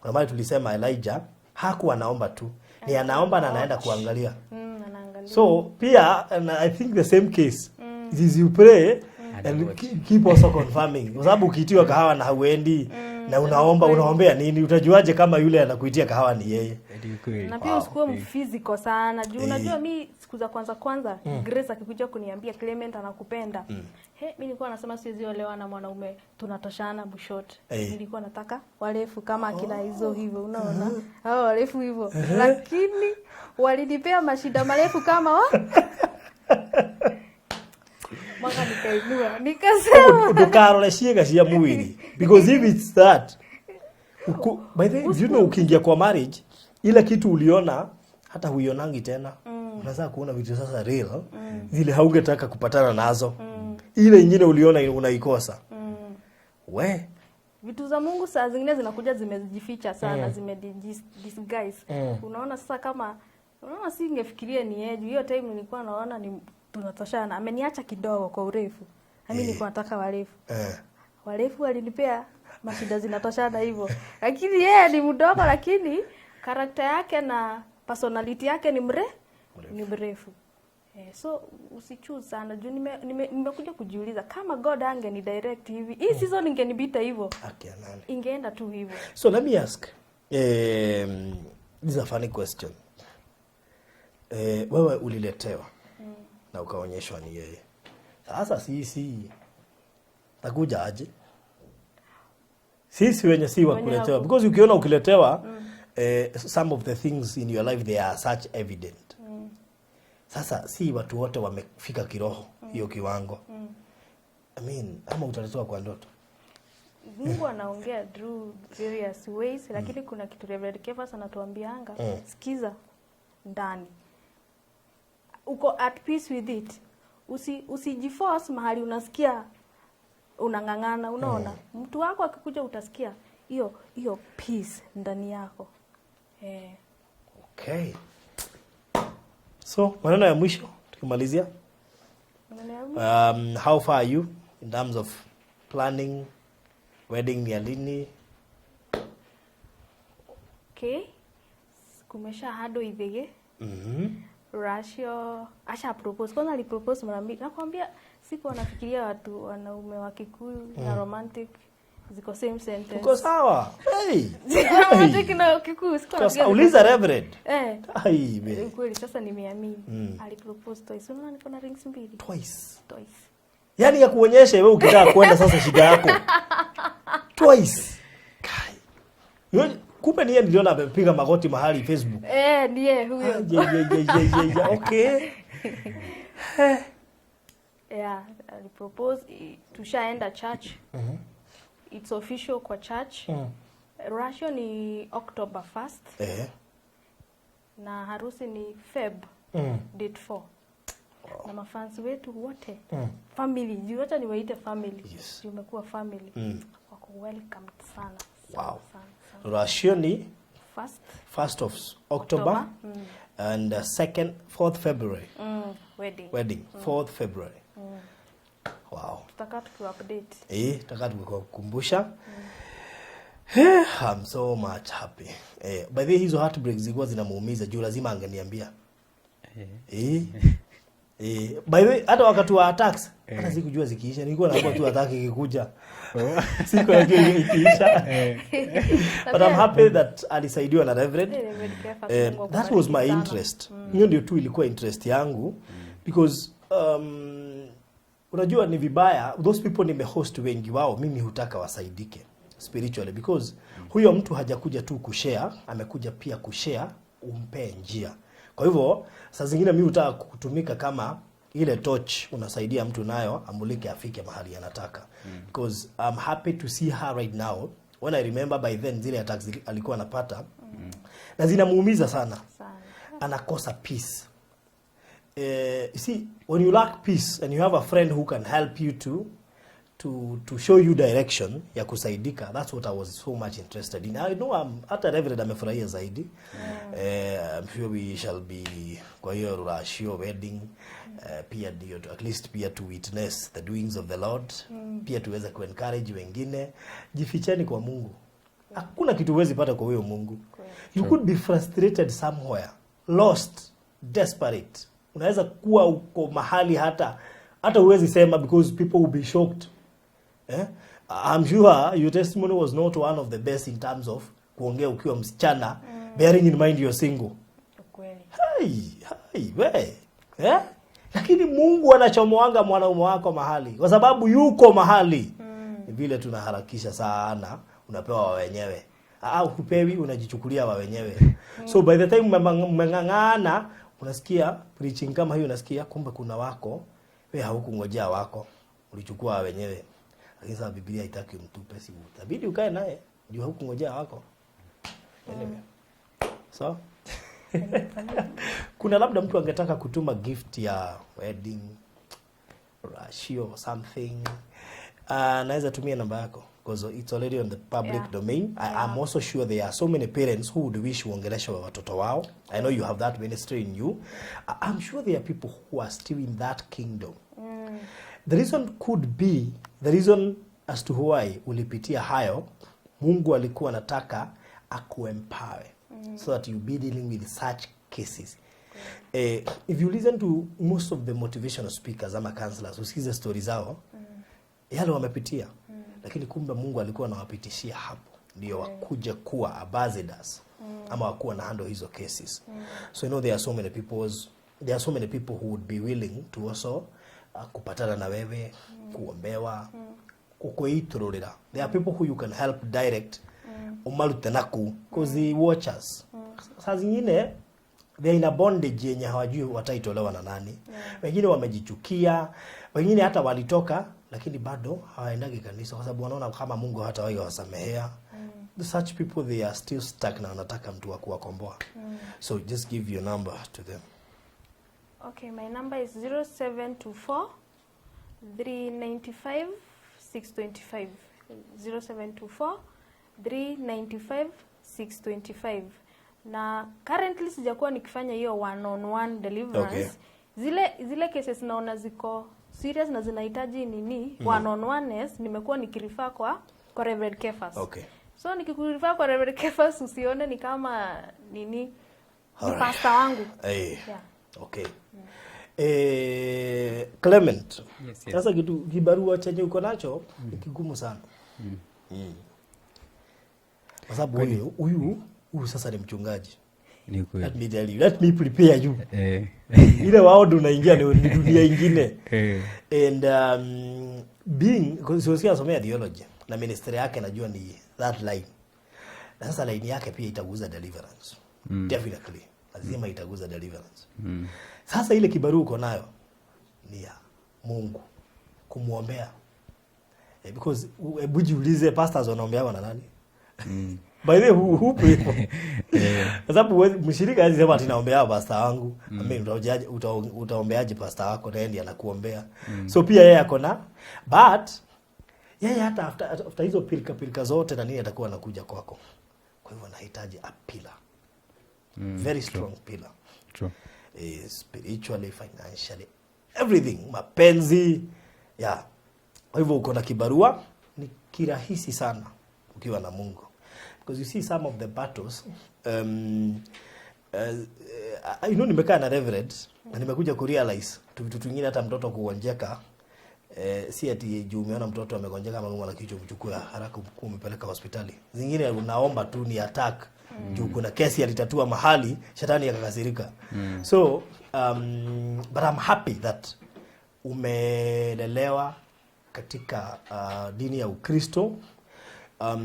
Kuna mahali tulisema Elijah hakuwa anaomba tu. Ni anaomba na anaenda kuangalia. Anaangalia. So pia, and I think the same case. Is you pray and keep also confirming. Kwa sababu ukiitiwa kahawa na hauendi na unaomba, unaombea nini? Utajuaje kama yule anakuitia kahawa ni yeye? Ni kweli. Na pia usikuwe mphysical sana juu unajua mi siku za kwanza kwanza, Grace akikuja kuniambia Clement anakupenda, he, mi nilikuwa nasema siwezi olewa na mwanaume tunatoshana bushot. Nilikuwa nataka warefu kama akina hizo hivyo, unaona, hao warefu hivyo, lakini walinipea mashida marefu kama wa mwaka, nikainua nikasema Ndukarore ciĩga cia mwĩrĩ, because if it's that by the way, do you know ukiingia kwa marriage, ile kitu uliona hata huionangi tena. Unaweza kuona vitu sasa real, zile haungetaka kupatana nazo. Ile ingine uliona unaikosa. We. Vitu za Mungu saa zingine zinakuja zimejificha sana, zime disguise. Unaona sasa, kama unaona, si ingefikiria ni yeye. Juu hiyo time nilikuwa naona ni tunatoshana, ameniacha kidogo kwa urefu, na mimi nilikuwa nataka warefu. Warefu walinipea mashida zinatoshana hivyo, lakini yeye ni mdogo, lakini character yake na personality yake ni mrefu. So usichoose sana juu nimekuja kujiuliza kama God angeni direct hivi, hii season ingenibita hivyo, Haki ya nani? Ingeenda tu hivyo. So let me ask. This is a funny question. Wewe uliletewa na ukaonyeshwa ni yeye. Sasa sisi takuja aje? Sisi wenye si wa Wenye kuletewa, because ukiona ukiletewa, some of the things in your life, they are such evident. Sasa si watu wote wamefika kiroho hiyo kiwango. I mean, ama utaletewa kwa ndoto. Mungu anaongea through various ways, lakini kuna kitu Reverend Kefas anatuambianga: sikiza ndani, uko at peace with it. Usijiforce mahali unasikia unang'ang'ana. Unaona, mtu wako akikuja utasikia hiyo hiyo peace ndani yako. Okay. So, maneno ya mwisho tukimalizia. Maneno ya mwisho? How far are you in terms of planning wedding? Ni ya lini? Okay, kumesha hado ithige. Rashio asha propose. Kwanza alipropose mara mbili. Nakwambia siku wanafikiria watu wanaume wa Kikuyu na romantic ziko same sentence. Uko sawa. Hey. Romantic na Kikuyu siku Uko wanafikiria sawa. ziko Uliza Reverend. Ai, be. Ukweli sasa nimeamini. Alipropose twice. Unaona niko na rings mbili. Twice. Twice. Yaani ya kuonyesha wewe ukitaka kwenda sasa shida yako. Twice. Kai. Kumbe ni yeye niliona amepiga magoti mahali Facebook. Eh, ndiye huyo. Ah, je, je, je, je, je, je. Okay. Yeah, alipropose, tushaenda church. It's official kwa church. Rashio ni October 1st na harusi ni Feb date 4. Na mafans wetu wote, family, juu wacha niwaite family, juu umekuwa family, wako welcomed sana sana, sana, sana. Rashio ni First 1st of October, October. And second, 4th February. Wedding. Wedding, 4th February. Wow. Tutakaa tukiwa update. Taka tukukumbusha. I'm so much happy. By the way, hizo heartbreaks zilikuwa zinamuumiza juu lazima angeniambia. By the way, hata wakati wa attacks, hata sikujua zikiisha, nilikuwa nakuwa tu attack ikikuja. Siku najua ikiisha. But I'm happy that alisaidiwa na Reverend. Eh, Reverend Kefas, Mungu That was my akubariki sana. interest. Hiyo ndio tu ilikuwa interest yangu, because unajua ni vibaya, those people nimehost, wengi wao mimi hutaka wasaidike spiritually, because huyo mtu hajakuja tu kushare, amekuja pia kushare umpee njia. Kwa hivyo saa zingine mi hutaka kutumika kama ile torch unasaidia mtu nayo amulike afike mahali anataka, because I'm happy to see her right now when I remember by then zile attacks alikuwa anapata na zinamuumiza sana. Sana. Anakosa peace. You see, when you lack peace and you have a friend who can help you to show you direction ya kusaidika, that's what I was so much interested in. I know hata Reverend amefurahia zaidi. I'm sure we shall be kwa hiyo ruracio wedding, pia ndio at least pia to witness the doings of the Lord, pia tuweze kuencourage wengine, jificheni kwa Mungu. Hakuna kitu huwezi pata kwa huyo Mungu. You could be frustrated somewhere, lost, desperate. Unaweza kuwa uko mahali hata huwezi sema because people will be shocked. Eh? I'm sure your testimony was not one of the best in terms of kuongea ukiwa msichana. Bearing in mind you're single. Ukweli. Hai, hai, we. Eh? Lakini Mungu anachomoanga mwanaume wako mahali kwa sababu yuko mahali. Ni vile tunaharakisha sana, unapewa wa wenyewe. Ah, hupewi, unajichukulia wa wenyewe. So by the time mmeng'ang'ana, unasikia preaching kama hiyo, unasikia kumbe kuna wako, we haukungojea wako, ulichukua wa wenyewe. Lakini sasa Biblia haitaki umtupe, si utabidi ukae naye juu haukungojea wako. Anyway. So kuna labda mtu angetaka kutuma gift ya wedding ruracio or something, naweza tumia namba yako because it's already on the public domain. I'm also sure there are so many parents who would wish uongeleshe wa watoto wao. I know you have that ministry in you. I'm sure there are people who are still in that kingdom. The reason could be, the reason as to why ulipitia hayo, Mungu alikuwa anataka akuempower so that you be dealing with such cases. If you listen to most of the motivational speakers ama counselors, usikize stori zao, yale wamepitia, lakini kumbe Mungu alikuwa anawapitishia hapo ndio wakuja kuwa ambassadors ama wakuwa na handle hizo cases. So you know there are so many people who would be willing to also kupatana na wewe, kuombewa, kukuitururira. There are people who you can help direct, umarute naku, cause the watchers saa zingine they are in a bondage yenye hawajui wataitolewa na nani. Wengine wamejichukia, wengine hata walitoka lakini bado hawaendagi kanisa kwa sababu wanaona kama Mungu hatawahi wasamehea. Such people, they are still stuck na wanataka mtu wa kuwakomboa. So just give your number to them. Okay, my number is 0724 395 625. 0724 395 625. Na currently sijakuwa nikifanya hiyo one on one deliverance. Zile cases naona ziko serious na zinahitaji nini, one on oneness, nimekuwa nikirefer kwa Reverend Kefas. So nikikurefer kwa Reverend Kefas, usione ni kama nini, ni pastor wangu. Yeah. Okay. Clement. Yes. Sasa kitu kibarua chenye uko nacho ni kigumu sana. Kwa sababu huyu sasa ni mchungaji. Ni Let kweli. me tell you, let me prepare you. Ile wao ndo unaingia ni dunia ingine. And being, because anasomea theology na ministry yake najua ni that line. Na sasa line yake pia itaguza deliverance. Definitely. Lazima itaguza deliverance. Sasa ile kibarua uko nayo ni ya Mungu kumwombea. Because hebu jiulize, pastors wanaombewa na nani? By the way, who pray for? Kwa sababu mshirika hawezi sema ati naombea pastor wangu. I mean, utaombeaje pastor wako na yeye ndiye anakuombea? So pia yeye ako na, but yeye hata after hizo pilika pilika zote na nini atakuwa anakuja kwako. Kwa hivyo anahitaji a pillar. Very strong pillar. True. Spiritually, financially, everything, mapenzi. Yeah. Kwa hivyo uko na kibarua ni kirahisi sana ukiwa na Mungu. Because you see some of the battles, nimekaa na reverend na nimekuja kurealize tu vitu vingine, hata mtoto kugonjeka, si ati juu umeona mtoto amegonjeka ama ameumwa na kichwa mchukue haraka umepeleka hospitali. Zingine unaomba tu ni attack, juu kuna kesi alitatua mahali shetani akakasirika. So but I'm happy that umelelewa katika dini ya Ukristo.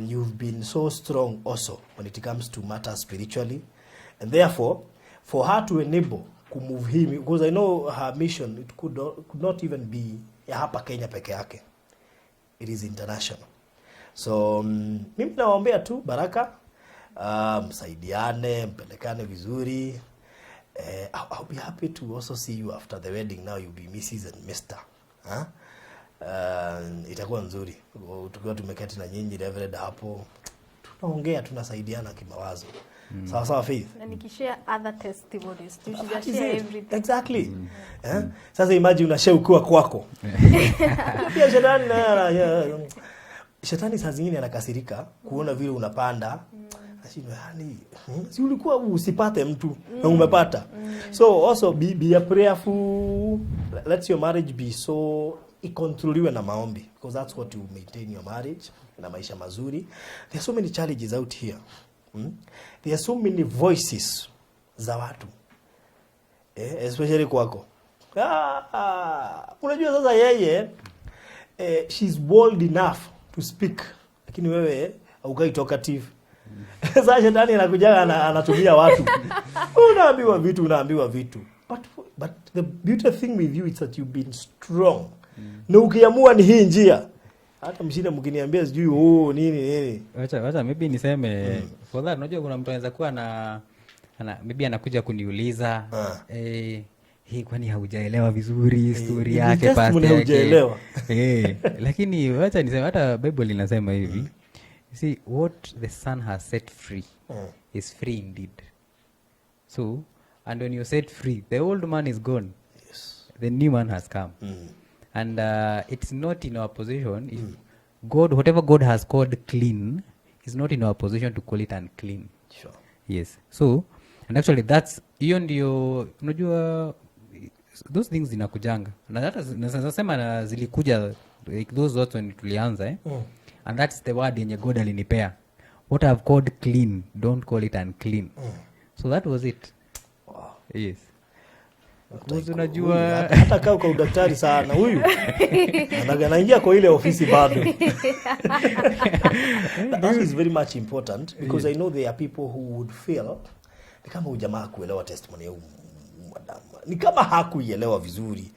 You've been so strong also when it comes to matters spiritually, and therefore for her to enable kumove him, because I know her mission, it could not even be ya hapa Kenya peke yake, it is international. So mimi nawaombea tu baraka, msaidiane, mpelekane vizuri. I'll be happy to also see you after the wedding. Now you'll be Mrs. and Mr. Huh? Itakuwa nzuri tukiwa tumeketi na nyinyi, Reverend hapo, tunaongea, tunasaidiana kimawazo. Sawa sawa, Faith. Na nikishare other testimonies tu, That is sijashare it. everything. Exactly. Eh? Sasa imagine unashare ukiwa kwako. Pia shetani saa zingine anakasirika kuona vile unapanda. Anashindwa, yani, si ulikuwa usipate mtu na umepata. So also be a prayerful, let your marriage be so ikontroliwe na maombi, because that's what you maintain your marriage na maisha mazuri. There are so many challenges out here. There are so many voices za watu, especially kwako. Unajua sasa yeye, she's bold enough to speak, lakini wewe haukai talkative. Sasa shetani anakujaga anatumia watu, unaambiwa vitu, unaambiwa vitu, but the beautiful thing with you is that you've been strong na ukiamua ni hii njia, hata mshinde mkiniambia sijui, oh, nini nini. Wacha maybe niseme for that, unajua kuna mtu anaweza kuwa na maybe anakuja kuniuliza, "Hii kwani haujaelewa vizuri story Ni yake, past testimony yake?" haujaelewa. Lakini wacha niseme, hata Bible inasema hivi, see, what the Son has set free is free indeed. So, and when you're set free, the old man is gone, the new man has come. And it's not in our position, if God, whatever God has called clean is not in our position to call it unclean. Yes. So, and actually that's, hiyo ndio, unajua those things zinakujanga na hata nasema na zilikuja, like those words when tulianza, eh? And that's the word yenye God alinipea: "What I've called clean, don't call it unclean." So that was it. Yes. Because unajua Huyu, hata kaa kwa udaktari sana huyu, anaingia kwa ile ofisi bado. That is very much important because I know there are people who would feel ni kama huyu jamaa hakuelewa testimony ya huyu madamu, ni kama hakuielewa vizuri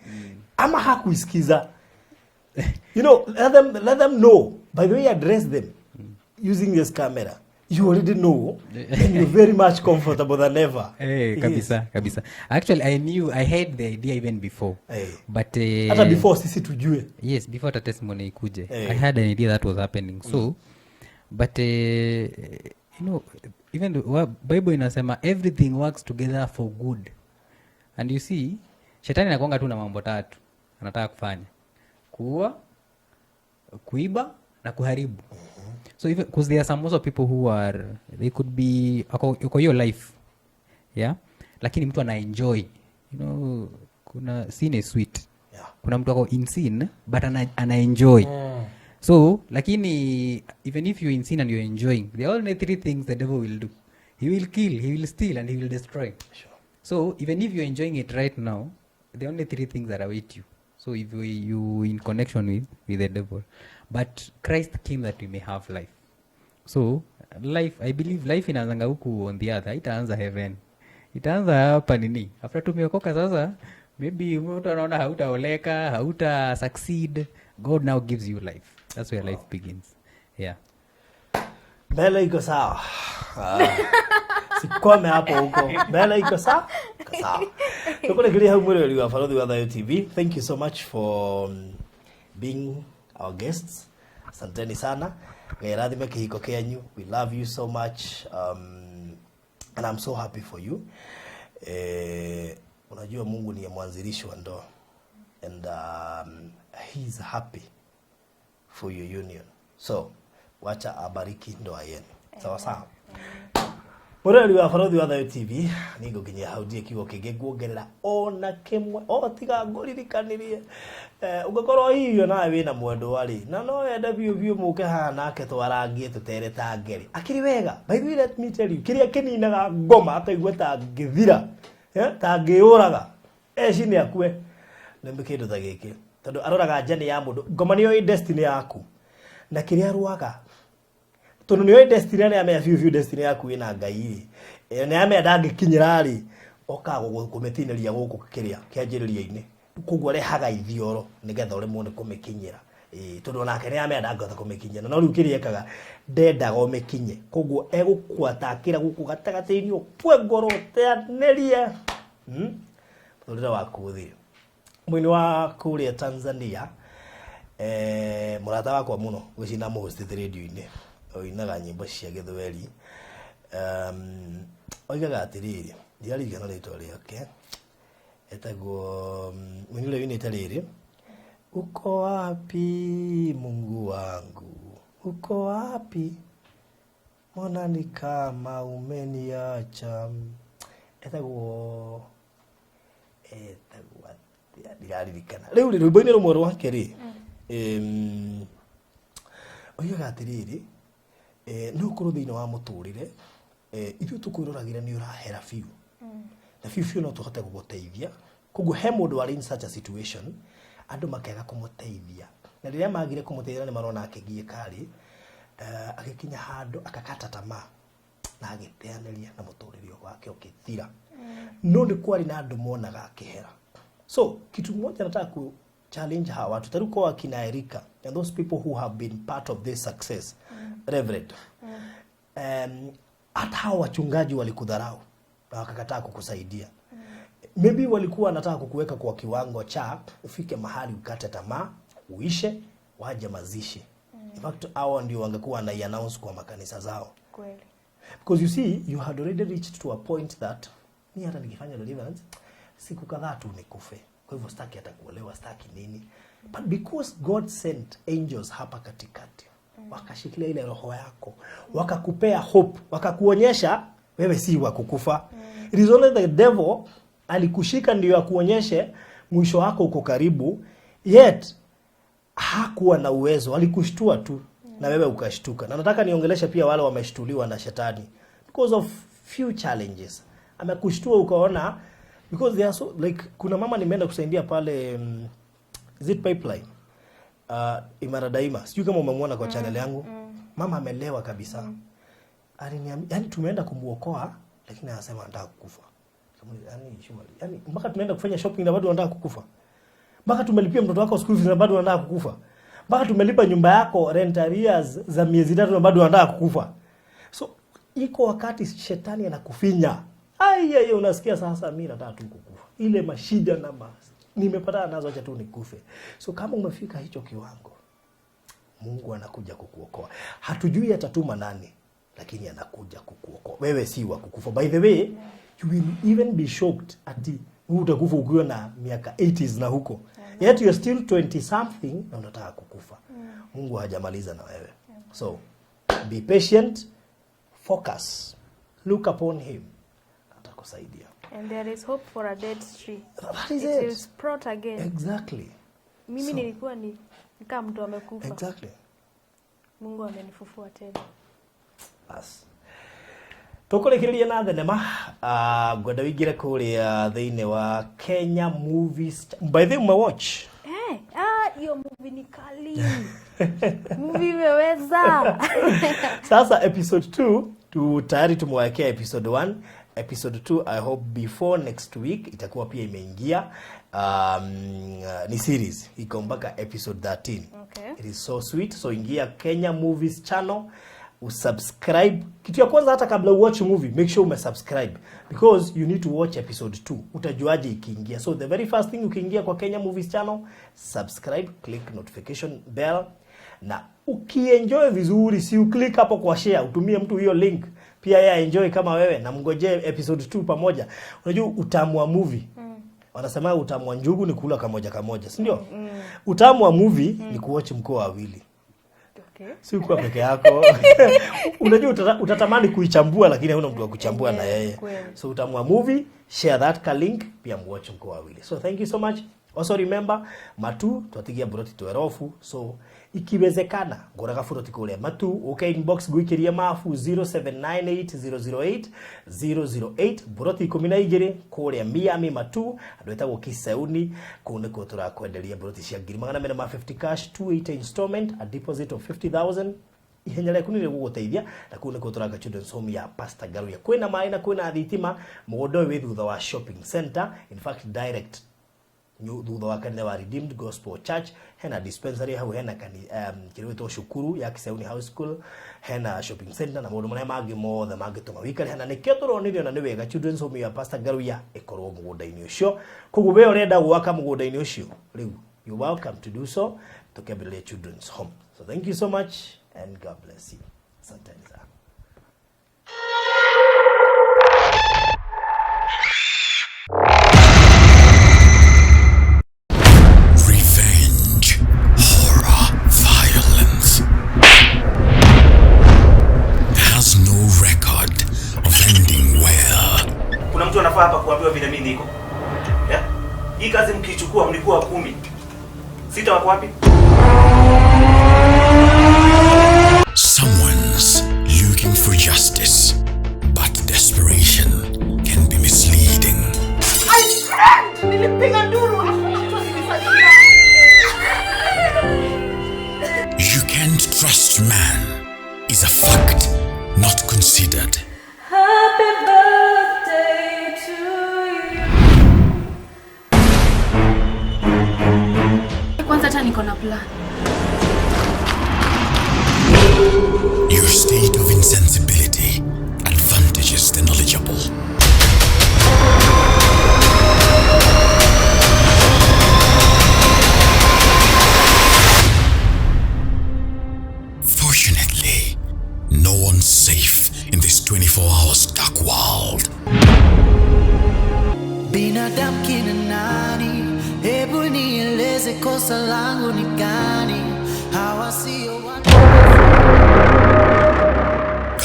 ama hakuisikiza. Let them know. By the way you address them using this camera, you already know and you're very much comfortable than ever. Eh, kabisa kabisa. Actually, I knew, I had the idea even before, but Hata before sisi tujue. Yes, before hata testimony ikuje, I had an idea that was happening. So, but even the Bible inasema everything works together for good. And you see, shetani anakuanga tu na mambo tatu anataka kufanya: kuua, kuiba na kuharibu. So even, because there are some also people who are, they could be ako hiyo life, yeah, lakini mtu ana enjoy. Kuna sin is sweet. Kuna mtu ako in sin but ana enjoy. So lakini even if you're in sin and you're enjoying, there are only three things the devil will do: he will kill, he will steal and he will destroy. So even if you're enjoying it right now, the only three things that await you. So if you in connection with the devil. But Christ came that we may have life. So life, I believe life inaanzanga huku on the earth. Haitaanza heaven, itaanza hapa nini, after tumeokoka. Sasa maybe mtu anaona hautaoleka, hauta succeed. God now gives you life. That's where life begins, yeah. Mbele iko sawa. Sikwame hapo huko mbele iko sawa, iko sawa. Tukurekeria hau, mwiroreri wa Barothi wa Thayo TV. Thank you so much for being our guests. Asanteni sana. Ngai arathime kihiko kianyu. We love you so much, and I'm so happy for you. Unajua Mungu ndiye mwanzilishi wa ndoa and he's happy for your union, so wacha abariki ndoa yenu. Sawa sawa. Mũrori wa Barothi wa Thayo TV, nĩngũkinyia hau, ndirĩ kiugo kĩngĩ nguongerera ona kĩmwe, o tiga ngũririkanirie, ũngĩkorwo hihi nawe wĩna mwendwa rĩ, na no wende biũ biũ mũke haha nake twarangie tũteretange rĩ, akĩrĩ wega. By the way, let me tell you, kĩrĩa kĩninaga ngoma akaigua ta ngĩthira, ta ngĩyũraga eci nĩ akue nĩ kĩndũ ta gĩkĩ, tondũ aroraga njani ya mũndũ. Ngoma nĩyo ĩ destiny yaku na kĩrĩa arwaga, tondũ nĩoĩ destiny, nĩ amenya biũ biũ destiny yaku ĩna Ngai rĩ, nĩ amenya ndangĩkinyĩra rĩ, okaga kũmĩtinĩria gũkũ kĩrĩa kĩanjĩrĩria-inĩ. Koguo arehaga ithioro nĩgetha ũremwo nĩ kũmĩkinyĩra. Ĩĩ, tondũ onake nĩ amenya ndangĩhota kũmĩkinyĩra, no rĩu kĩrĩa ekaga, ndendaga ũmĩkinye, koguo egũkwatakĩra gũkũ gatagatĩ-inĩ, ũkue ngoro ũteanĩrie. Mũtũrĩre waku ũthire. Mũini wa kũrĩa Tanzania, mũrata wakwa mũno, gwĩciria mũhostĩte radio-inĩ, ũinaga nyĩmbo cia gĩthweri, oigaga atĩrĩrĩ, ndiraririkana rĩtwa rĩake, etagwo mũini ũrĩa ũinĩte rĩrĩ, "Uko wapi Mungu wangu, uko wapi, mbona ni kama umeniacha?" Etagwo atĩa? Ndiraririkana rĩu rĩ. Rwĩmbo-inĩ rũmwe rwake rĩ, oigaga atĩrĩrĩ, no ũkorwo thĩinĩ wa mũtũrĩre Ithuĩ tũkwĩroragĩra nĩ ũrahera biũ na biũ biũ, no tũhote gũgũteithia. Koguo he mũndũ warĩ in such a situation, andũ makĩaga kũmũteithia, na rĩrĩa magire kũmũteithia nĩ marona akĩgiĩka rĩ, agĩkinya handũ akakata tamaa na agĩteanĩria na mũtũrĩre wake ũkĩthira. No nĩ kwarĩ na andũ monaga akĩhera. So kitu moja nataka ku challenge hawa watu taru kwa akina Erika and those people who have been part of this success, Reverend, hata hao wachungaji walikudharau na wakakataa kukusaidia. Maybe walikuwa wanataka kukuweka kwa kiwango cha ufike mahali ukate tamaa, uishe, waje mazishi. In fact, hao ndio wangekuwa wanaiannounce kwa makanisa zao. Kweli. Because you see, you had already reached to a point that mi hata nikifanya deliverance siku kadhaa tu nikufe, kwa hivyo sitaki hata kuolewa, sitaki nini. But because God sent angels hapa katikati, wakashikilia ile roho yako, wakakupea hope, wakakuonyesha wewe si wa kukufa. It is only the devil alikushika ndio akuonyeshe mwisho wako uko karibu, yet hakuwa na uwezo, alikushtua tu na wewe ukashtuka. Na nataka niongeleshe pia wale wameshtuliwa na shetani because of few challenges. Amekushtua ukaona, because they are so like, kuna mama nimeenda kusaidia pale, is it Pipeline, Imara Daima, sijui kama umemwona kwa channel yangu. Mama amelewa kabisa. Aliniambia, yani tumeenda kumuokoa, lakini anasema anataka kukufa. Nikamuuliza, yani surely, yani mpaka tumeenda kufanya shopping na bado anataka kukufa? Mpaka tumelipia mtoto wako school fees na bado unataka kukufa? Mpaka tumelipa nyumba yako rent arrears za miezi 3 na bado unataka kukufa? So iko wakati shetani anakufinya. Ai ai, unasikia sasa mimi nataka tu kukufa, ile mashida na mas nimepatana nazo, acha tu nikufe. So kama umefika hicho kiwango, Mungu anakuja kukuokoa. Hatujui atatuma nani, lakini anakuja kukuokoa. Wewe si wa kukufa. By the way, you will even be shocked ati wewe utakufa ukiwa na miaka 80s na huko. Yet you're still 20 something na unataka kukufa. Mungu hajamaliza na wewe. So be patient, focus, look upon him. Atakusaidia. And there is hope for a dead tree. That is It will it. sprout again. Exactly. Mimi nilikuwa ni kama mtu amekufa. Mungu amenifufua tena. Bas. Tũkũrĩkĩrĩria na thenema, ngwenda wĩingĩre kũrĩa thĩinĩ wa Kenya Movies. By the way, umewatch? Eh, ah, hiyo movie ni kali. Movie imeweza. Sasa episode 2 tu tayari tumewekea episode 1. Episode 2, I hope before next week itakuwa pia imeingia. Ni series iko mpaka episode 13. It is so sweet. So ingia Kenya Movies Channel, usubscribe. Kitu ya kwanza, hata kabla uwatch movie, make sure umesubscribe, because you need to watch episode 2. Utajuaje ikiingia? So the very first thing, ukiingia kwa Kenya Movies Channel, subscribe, click notification bell, na ukienjoy vizuri, si uclick hapo kwa share, utumie mtu hiyo link pia yeye enjoy kama wewe, na mngojee episode 2 pamoja. Unajua utamu wa movie, wanasema utamu wa njugu ni kula kamoja kamoja, si ndio? Utamu wa movie ni kuwatch mkoa wawili, si kuwa peke yako. Unajua utatamani kuichambua, lakini hauna mtu wa kuchambua na yeye. So utamu wa movie, share that ka link pia muwatch mkoa wawili. So thank you so much. Also remember, Matu twatigia buroti twerofu, so ikiwezekana ngũraga buroti kũrĩa Matu, uke inbox ngũikĩrie mabu 0798 008 008, buroti 12 kũrĩa Miami Matu, andũ etagwo Kiseuni. Kũu nĩkuo tũrakwenderia buroti cia ngiri magana merĩ ma 50 cash, 280 installment, a deposit of 50,000. Ihenya rĩaku nĩ rĩgũgũteithia. Na kũu nĩkuo tũraka children's home ya Pastor Ngaruiya. Kwĩna maĩ na kwĩna thitima. Mũgũnda ũyũ wĩ thutha wa shopping center, in fact direct thutha wa kanitha wa Redeemed Gospel Church. Hena dispensary hau, hena kĩrĩa gĩtwo cukuru ya Kiseuni High School, hena shopping center na maũndũ marĩa mangĩ mothe mangĩtũma wĩikare hena. Nĩkĩo tũronire ona nĩ wega children's home ya Pastor Ngaruiya ĩkorwo mũgũnda-inĩ ũcio. Koguo we ũrenda gwaka mũgũnda-inĩ ũcio rĩu, you welcome to do so, tũkĩambĩrĩria children's home. So thank you so much and God bless you. Asanteni sana. Revenge, horror, violence has no record of ending well. Kuna mtu anafaa hapa kuambiwa vile mimi niko. Yeah? Hii kazi mkichukua mlikuwa 10. 6 wako wapi? Someone's looking for justice, but Hata niko na plan. Your state of insensibility advantages the knowledgeable. Fortunately, no one's safe in this 24 hours dark world. Binadamu kina nani? Hebu nieleze kosa langu ni gani? Hawa sio watu.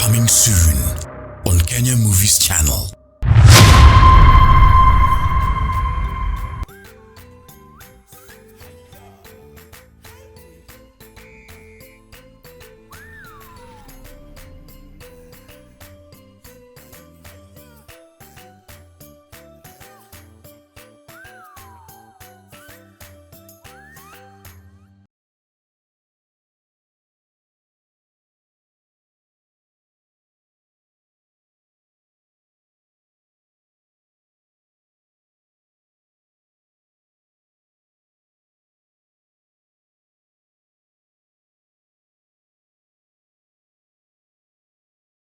Coming soon on Kenya Movies Channel.